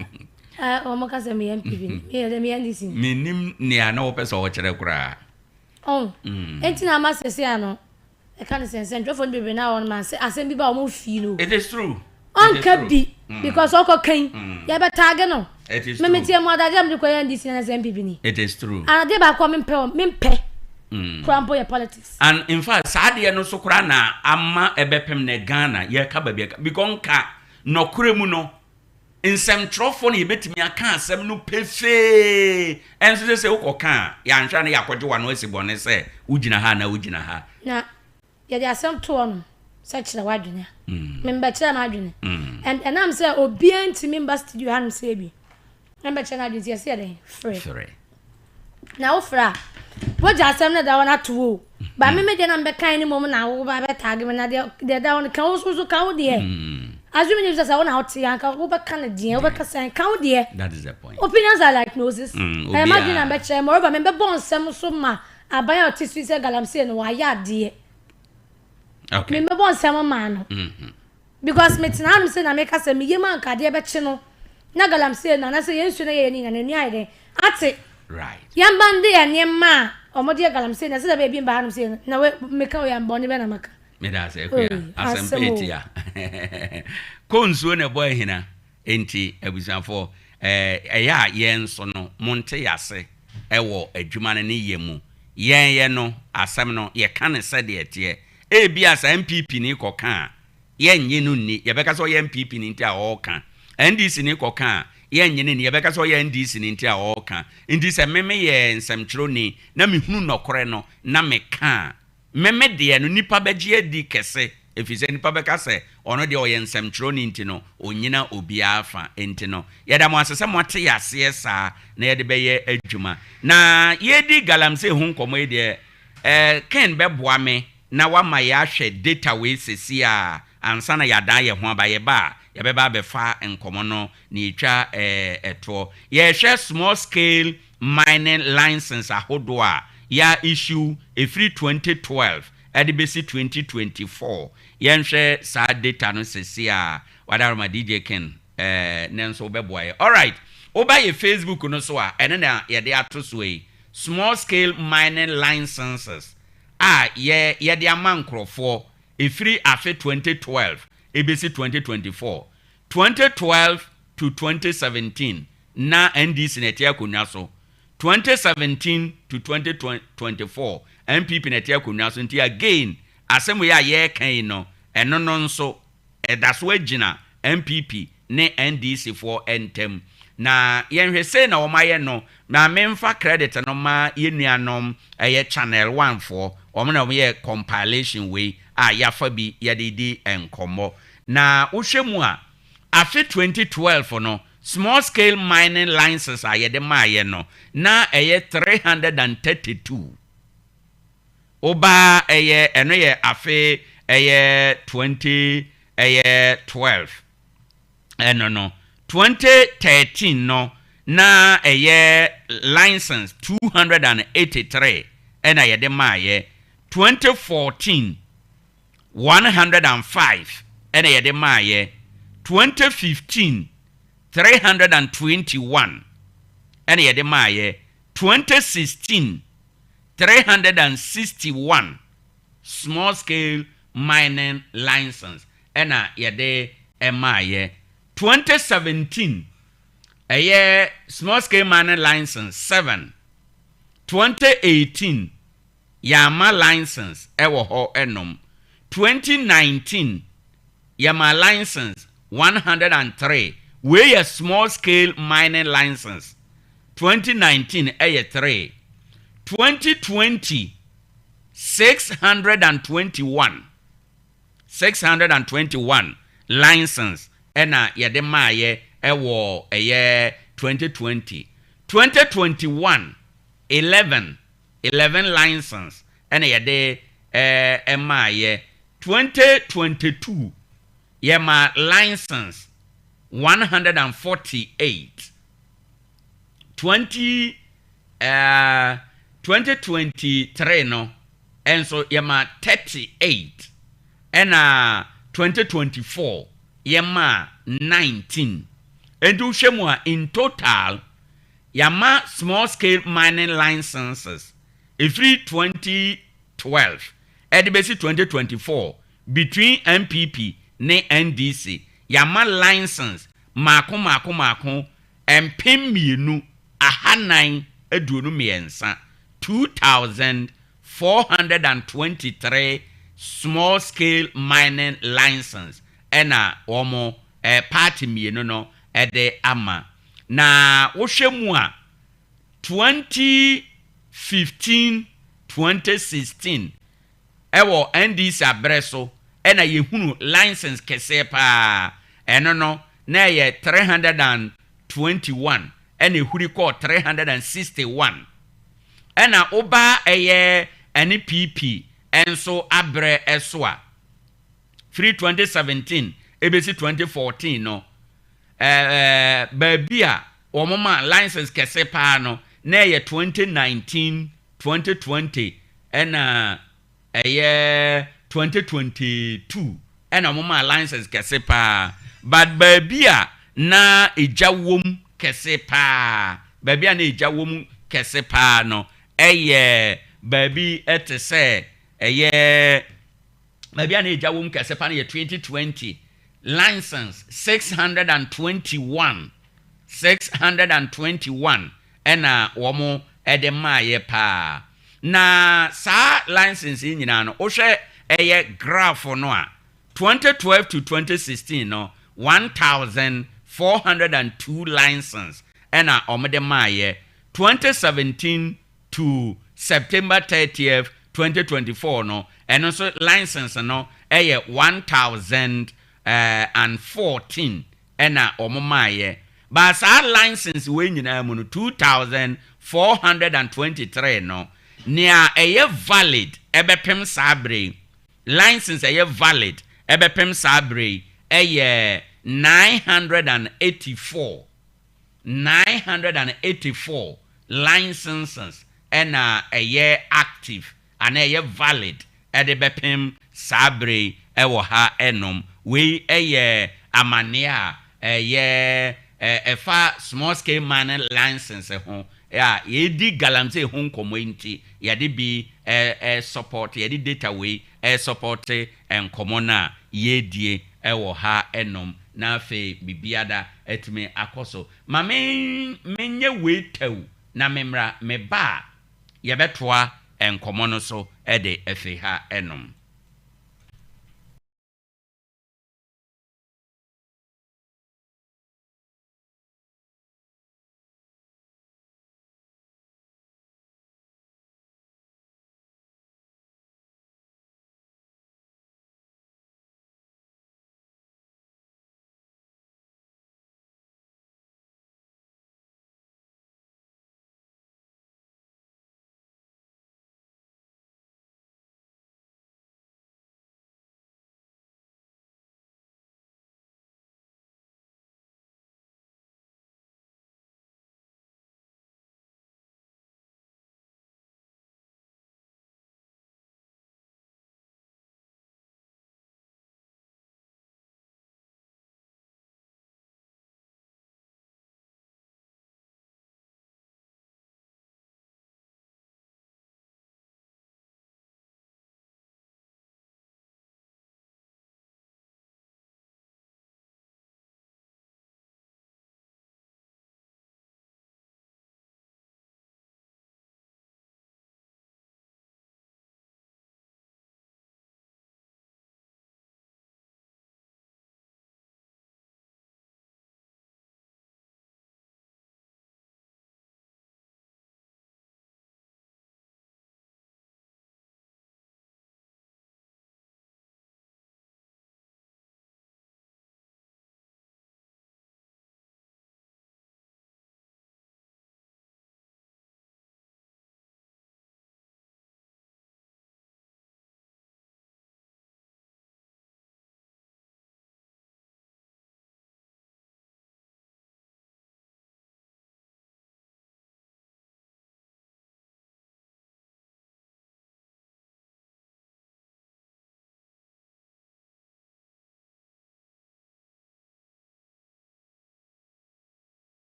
wɔka sɛ meyɛ NPP ni? Meyɛ dɛ meyɛ NDC ni. Mennim nea na wopɛ sɛ wokyerɛ koraa. Ɔho, enti na ama seesei ano Ɛka ne sɛ nsɛntwerɛfoɔ no bebree no a wɔn ma sɛ asɛm bi ba wɔn fii no. It is true. Ɔnka bi because ɔkɔ kan yɛbɛ taage no. It is true. Meme tie mu adagye a mede kɔ yɛ NDC na sɛ NPP ni. It is true. Adeɛ baako a mempɛ wɔ mempɛ kura mpo yɛ politics. And in fact saa adeɛ no so koraa na ama ɛbɛpem nɛ Ghana yɛka baabi ɛka because nka nɔkorɛ mu no Nsɛmtwerɛfoɔ na yɛbɛtumi aka asɛm no pefee, ɛnso sɛ sɛ wokɔka a, yɛanhwɛ a na yɛakɔgye w'ano asi bɔne sɛ wogyina ha anaa wogyina ha. Na yɛde asɛm to hɔ nom sɛ kyerɛ w'adwene a, membɛkyerɛ m'adwene. And ɛnam sɛ obiara ntumi mba studio hanom sɛ bi mbɛkyerɛ n'adwene nti yɛse yɛ dɛn? Frɛ. Frɛ. Na wo frɛ a, wogya asɛm no da hɔ no ato wo o. Ba me me deɛ na mebɛkan no mmom na wo ba bɛtaage me na deɛ deɛ da hɔ no ka wo nso ka wo deɛ. Assuming if sɛ wo na wote anka wobɛka no deɛ wobɛka sɛn ka wo deɛ. That is the point. Opinions are like noses. Ɛyɛ m'adwene na mebɛkyerɛ moreover mebɛbɔ nsɛm so ma aban a ɔte so yi sɛ galamsey no wayɛ adeɛ. Okay. Mebɛbɔ nsɛm maa no. Because me tena hanom sei na meka sɛ me yam anka adeɛ bɛkye no na galamsey no anaasɛ yɛn nsuo no yɛyɛ no nyinaa n'ani ayɛ dɛn ate. Right. Yɛn ba de yɛ nneɛma a wɔde yɛ galamsey na sɛdeɛ ɛbɛyɛ bi mba hanom sei no na we meka wei a bɔne bɛn na maka. Meda ase Akua. Oi, Asɛm asɛm pa o. etia. Kɔ nsuo na ɛbɔ ahina. Enti abusuafoɔ, ɛyɛ a yɛn nso no, monte yɛn ase wɔ adwuma no ne yɛ mu. Yɛn yɛ no, asɛm no, yɛka no sɛdeɛ ɛteɛ. Ebia sɛ NPP ni kɔka a, yɛnnye no nni, yɛbɛka sɛ ɔyɛ NPP ni nti a ɔreka. NDC ni kɔka a, yɛnnye no nni, yɛbɛka sɛ ɔyɛ NDC ni nti a ɔreka. Nti sɛ me meyɛ nsɛmtwerɛni na mehunu nɔkorɛ no na meka a, Me me deɛ no nnipa bɛgye adi kɛse, ɛfiri sɛ nnipa bɛka sɛ, Ɔno deɛ ɔyɛ nsɛmtwerɛni nti no, ɔnnyina obiara fa. Enti no, yɛda mo ase sɛ moate yɛn aseɛ saa na yɛde bɛyɛ adwuma. Na yɛredi galamsey ho nkɔmmɔ yi deɛ, eh, Ken bɛboa me na wama yɛahwɛ data wei seesei ara ansa na yɛadan yɛn ho aba. Yɛba a, yɛbɛba abɛfa nkɔmmɔ no na yɛatwa eh, ɛtoɔ. Yɛrehwɛ small scale mining license ahodoɔ a yɛ a issue ɛfiri 2012 de bɛsi 2024. Yɛnhwɛ saa data no sɛsi a Wadaroma DJ Ken eh, nɛ nso wobɛboa yɛ. Alright, woba yɛ Facebook no so a, ɛno na yɛde ato soɔ yi, small scale mining licenses a yɛ yɛde ama nkorɔfoɔ ɛfiri afe 2012 ɛbɛsi 2024. 2012 to 2017 na NDC na ɛte akonnwa so, 2017 to 2024 NPP na ɛte akonnwa so nti again asɛm wei a yɛreka yi no ɛno no nso ɛda so agyina NPP ne NDC foɔ ntam. Na yɛnhwɛ sei na wɔn ayɛ no na memfa credit no ma yɛn nuanom ɛyɛ Channel One foɔ wɔn na wɔyɛ compilation wei a yɛafa bi yɛde di nkɔmmɔ. Na wohwɛ mu a Afe 2012 no, small scale mining license a yɛde maeɛ no, na ɛyɛ 332. Woba ɛyɛ, ɛno yɛ afe ɛyɛ 20 ɛyɛ 12 ɛno no. 2013 no, na ɛyɛ license 283 ɛna yɛde maeɛ. 2014 105 ɛna yɛde maayɛ, 2015 321 ɛna yɛde maayɛ, 2016 361 small scale mining license ɛna yɛde maayɛ, 2017 ɛyɛ small scale mining license 7, 2018 Yɛama license wɔ hɔ nom. 2019 yɛmaa license 103, wei yɛ small scale mining license, 2019 yɛ three, 2020 621, 621 license na yɛde maayɛ wɔ ɛyɛ 2020, 2021 11 11 license ɛna yɛde ɛmaayɛ 2022 yɛmaa license 148 20 uh, 2023 no ɛnso yɛmaa 38 ɛna 2024 yɛmaa 19 ɛnti wohwɛ mu a in total Yɛama small scale mining licenses ɛfiri 2012 ɛde bɛsi 2024 between NPP ne NDC yɛama license mmaako mmaako mmaako 2423, 2423 small scale mining license ɛna wɔn party mmienu no ɛde ama. Na wohwɛ mu a, 2015, 2016 ɛwɔ NDC aberɛ so ɛna yɛhunu license kɛseɛ paa, ɛno no na ɛyɛ 321 ɛna ɛhuri kɔɔ 361. Ɛna woba ɛyɛ NPP nso aberɛ so a, firi 2017 ɛbɛsi 2014 no, Ɛɛ baabi a wɔma license kɛse paa no na ɛyɛ 2019, 2020 ɛna ɛyɛ 2022 ɛna wɔma license kɛse paa. But baabi a na egya wom kɛse paa, baabi a na egya wom kɛse paa no ɛyɛ baabi te sɛ ɛyɛ baabi a na egya wom kɛse paa no yɛ 2020. License 621, 621 ɛna wɔn de maaeɛ paa. Na saa license yi nyinaa no, wohwɛ ɛyɛ graph no a, 2012 to 2016 no, 1,402 license ɛna wɔn de maaeɛ. 2017 to September 30th, 2024 no, ɛno nso license no yɛ 1,014 ɛna wɔn maaeɛ. But saa license wei nyinaa mu no, 2,423 no, nea ɛyɛ valid ɛbɛpem saa berɛ yi, license ɛyɛ valid ɛbɛpem saa berɛ yi ɛyɛ 984. 984 licenses na ɛyɛ active anaa ɛyɛ valid de bɛpem saa berɛ yi wɔ ha nom. Wei yɛ amanneɛ a ɛyɛ ɛfa small scale mining license ho a yɛredi galamsey ho nkɔmmɔ yi nti yɛde bi resupporte, yɛde data wei resupporte nkɔmmɔ no a yɛredie wɔ ha nom. Na afei biribiara atumi akɔ so. Ma me menyɛ wei tɛw na memmra, meba a yɛbɛtoa nkɔmmɔ no so de afiri ha nom.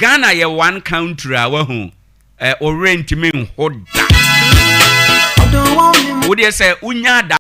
Ghana yɛ one country a wahu eh, wo werɛ ntumi nho da. Wodeɛ sɛ wonya da.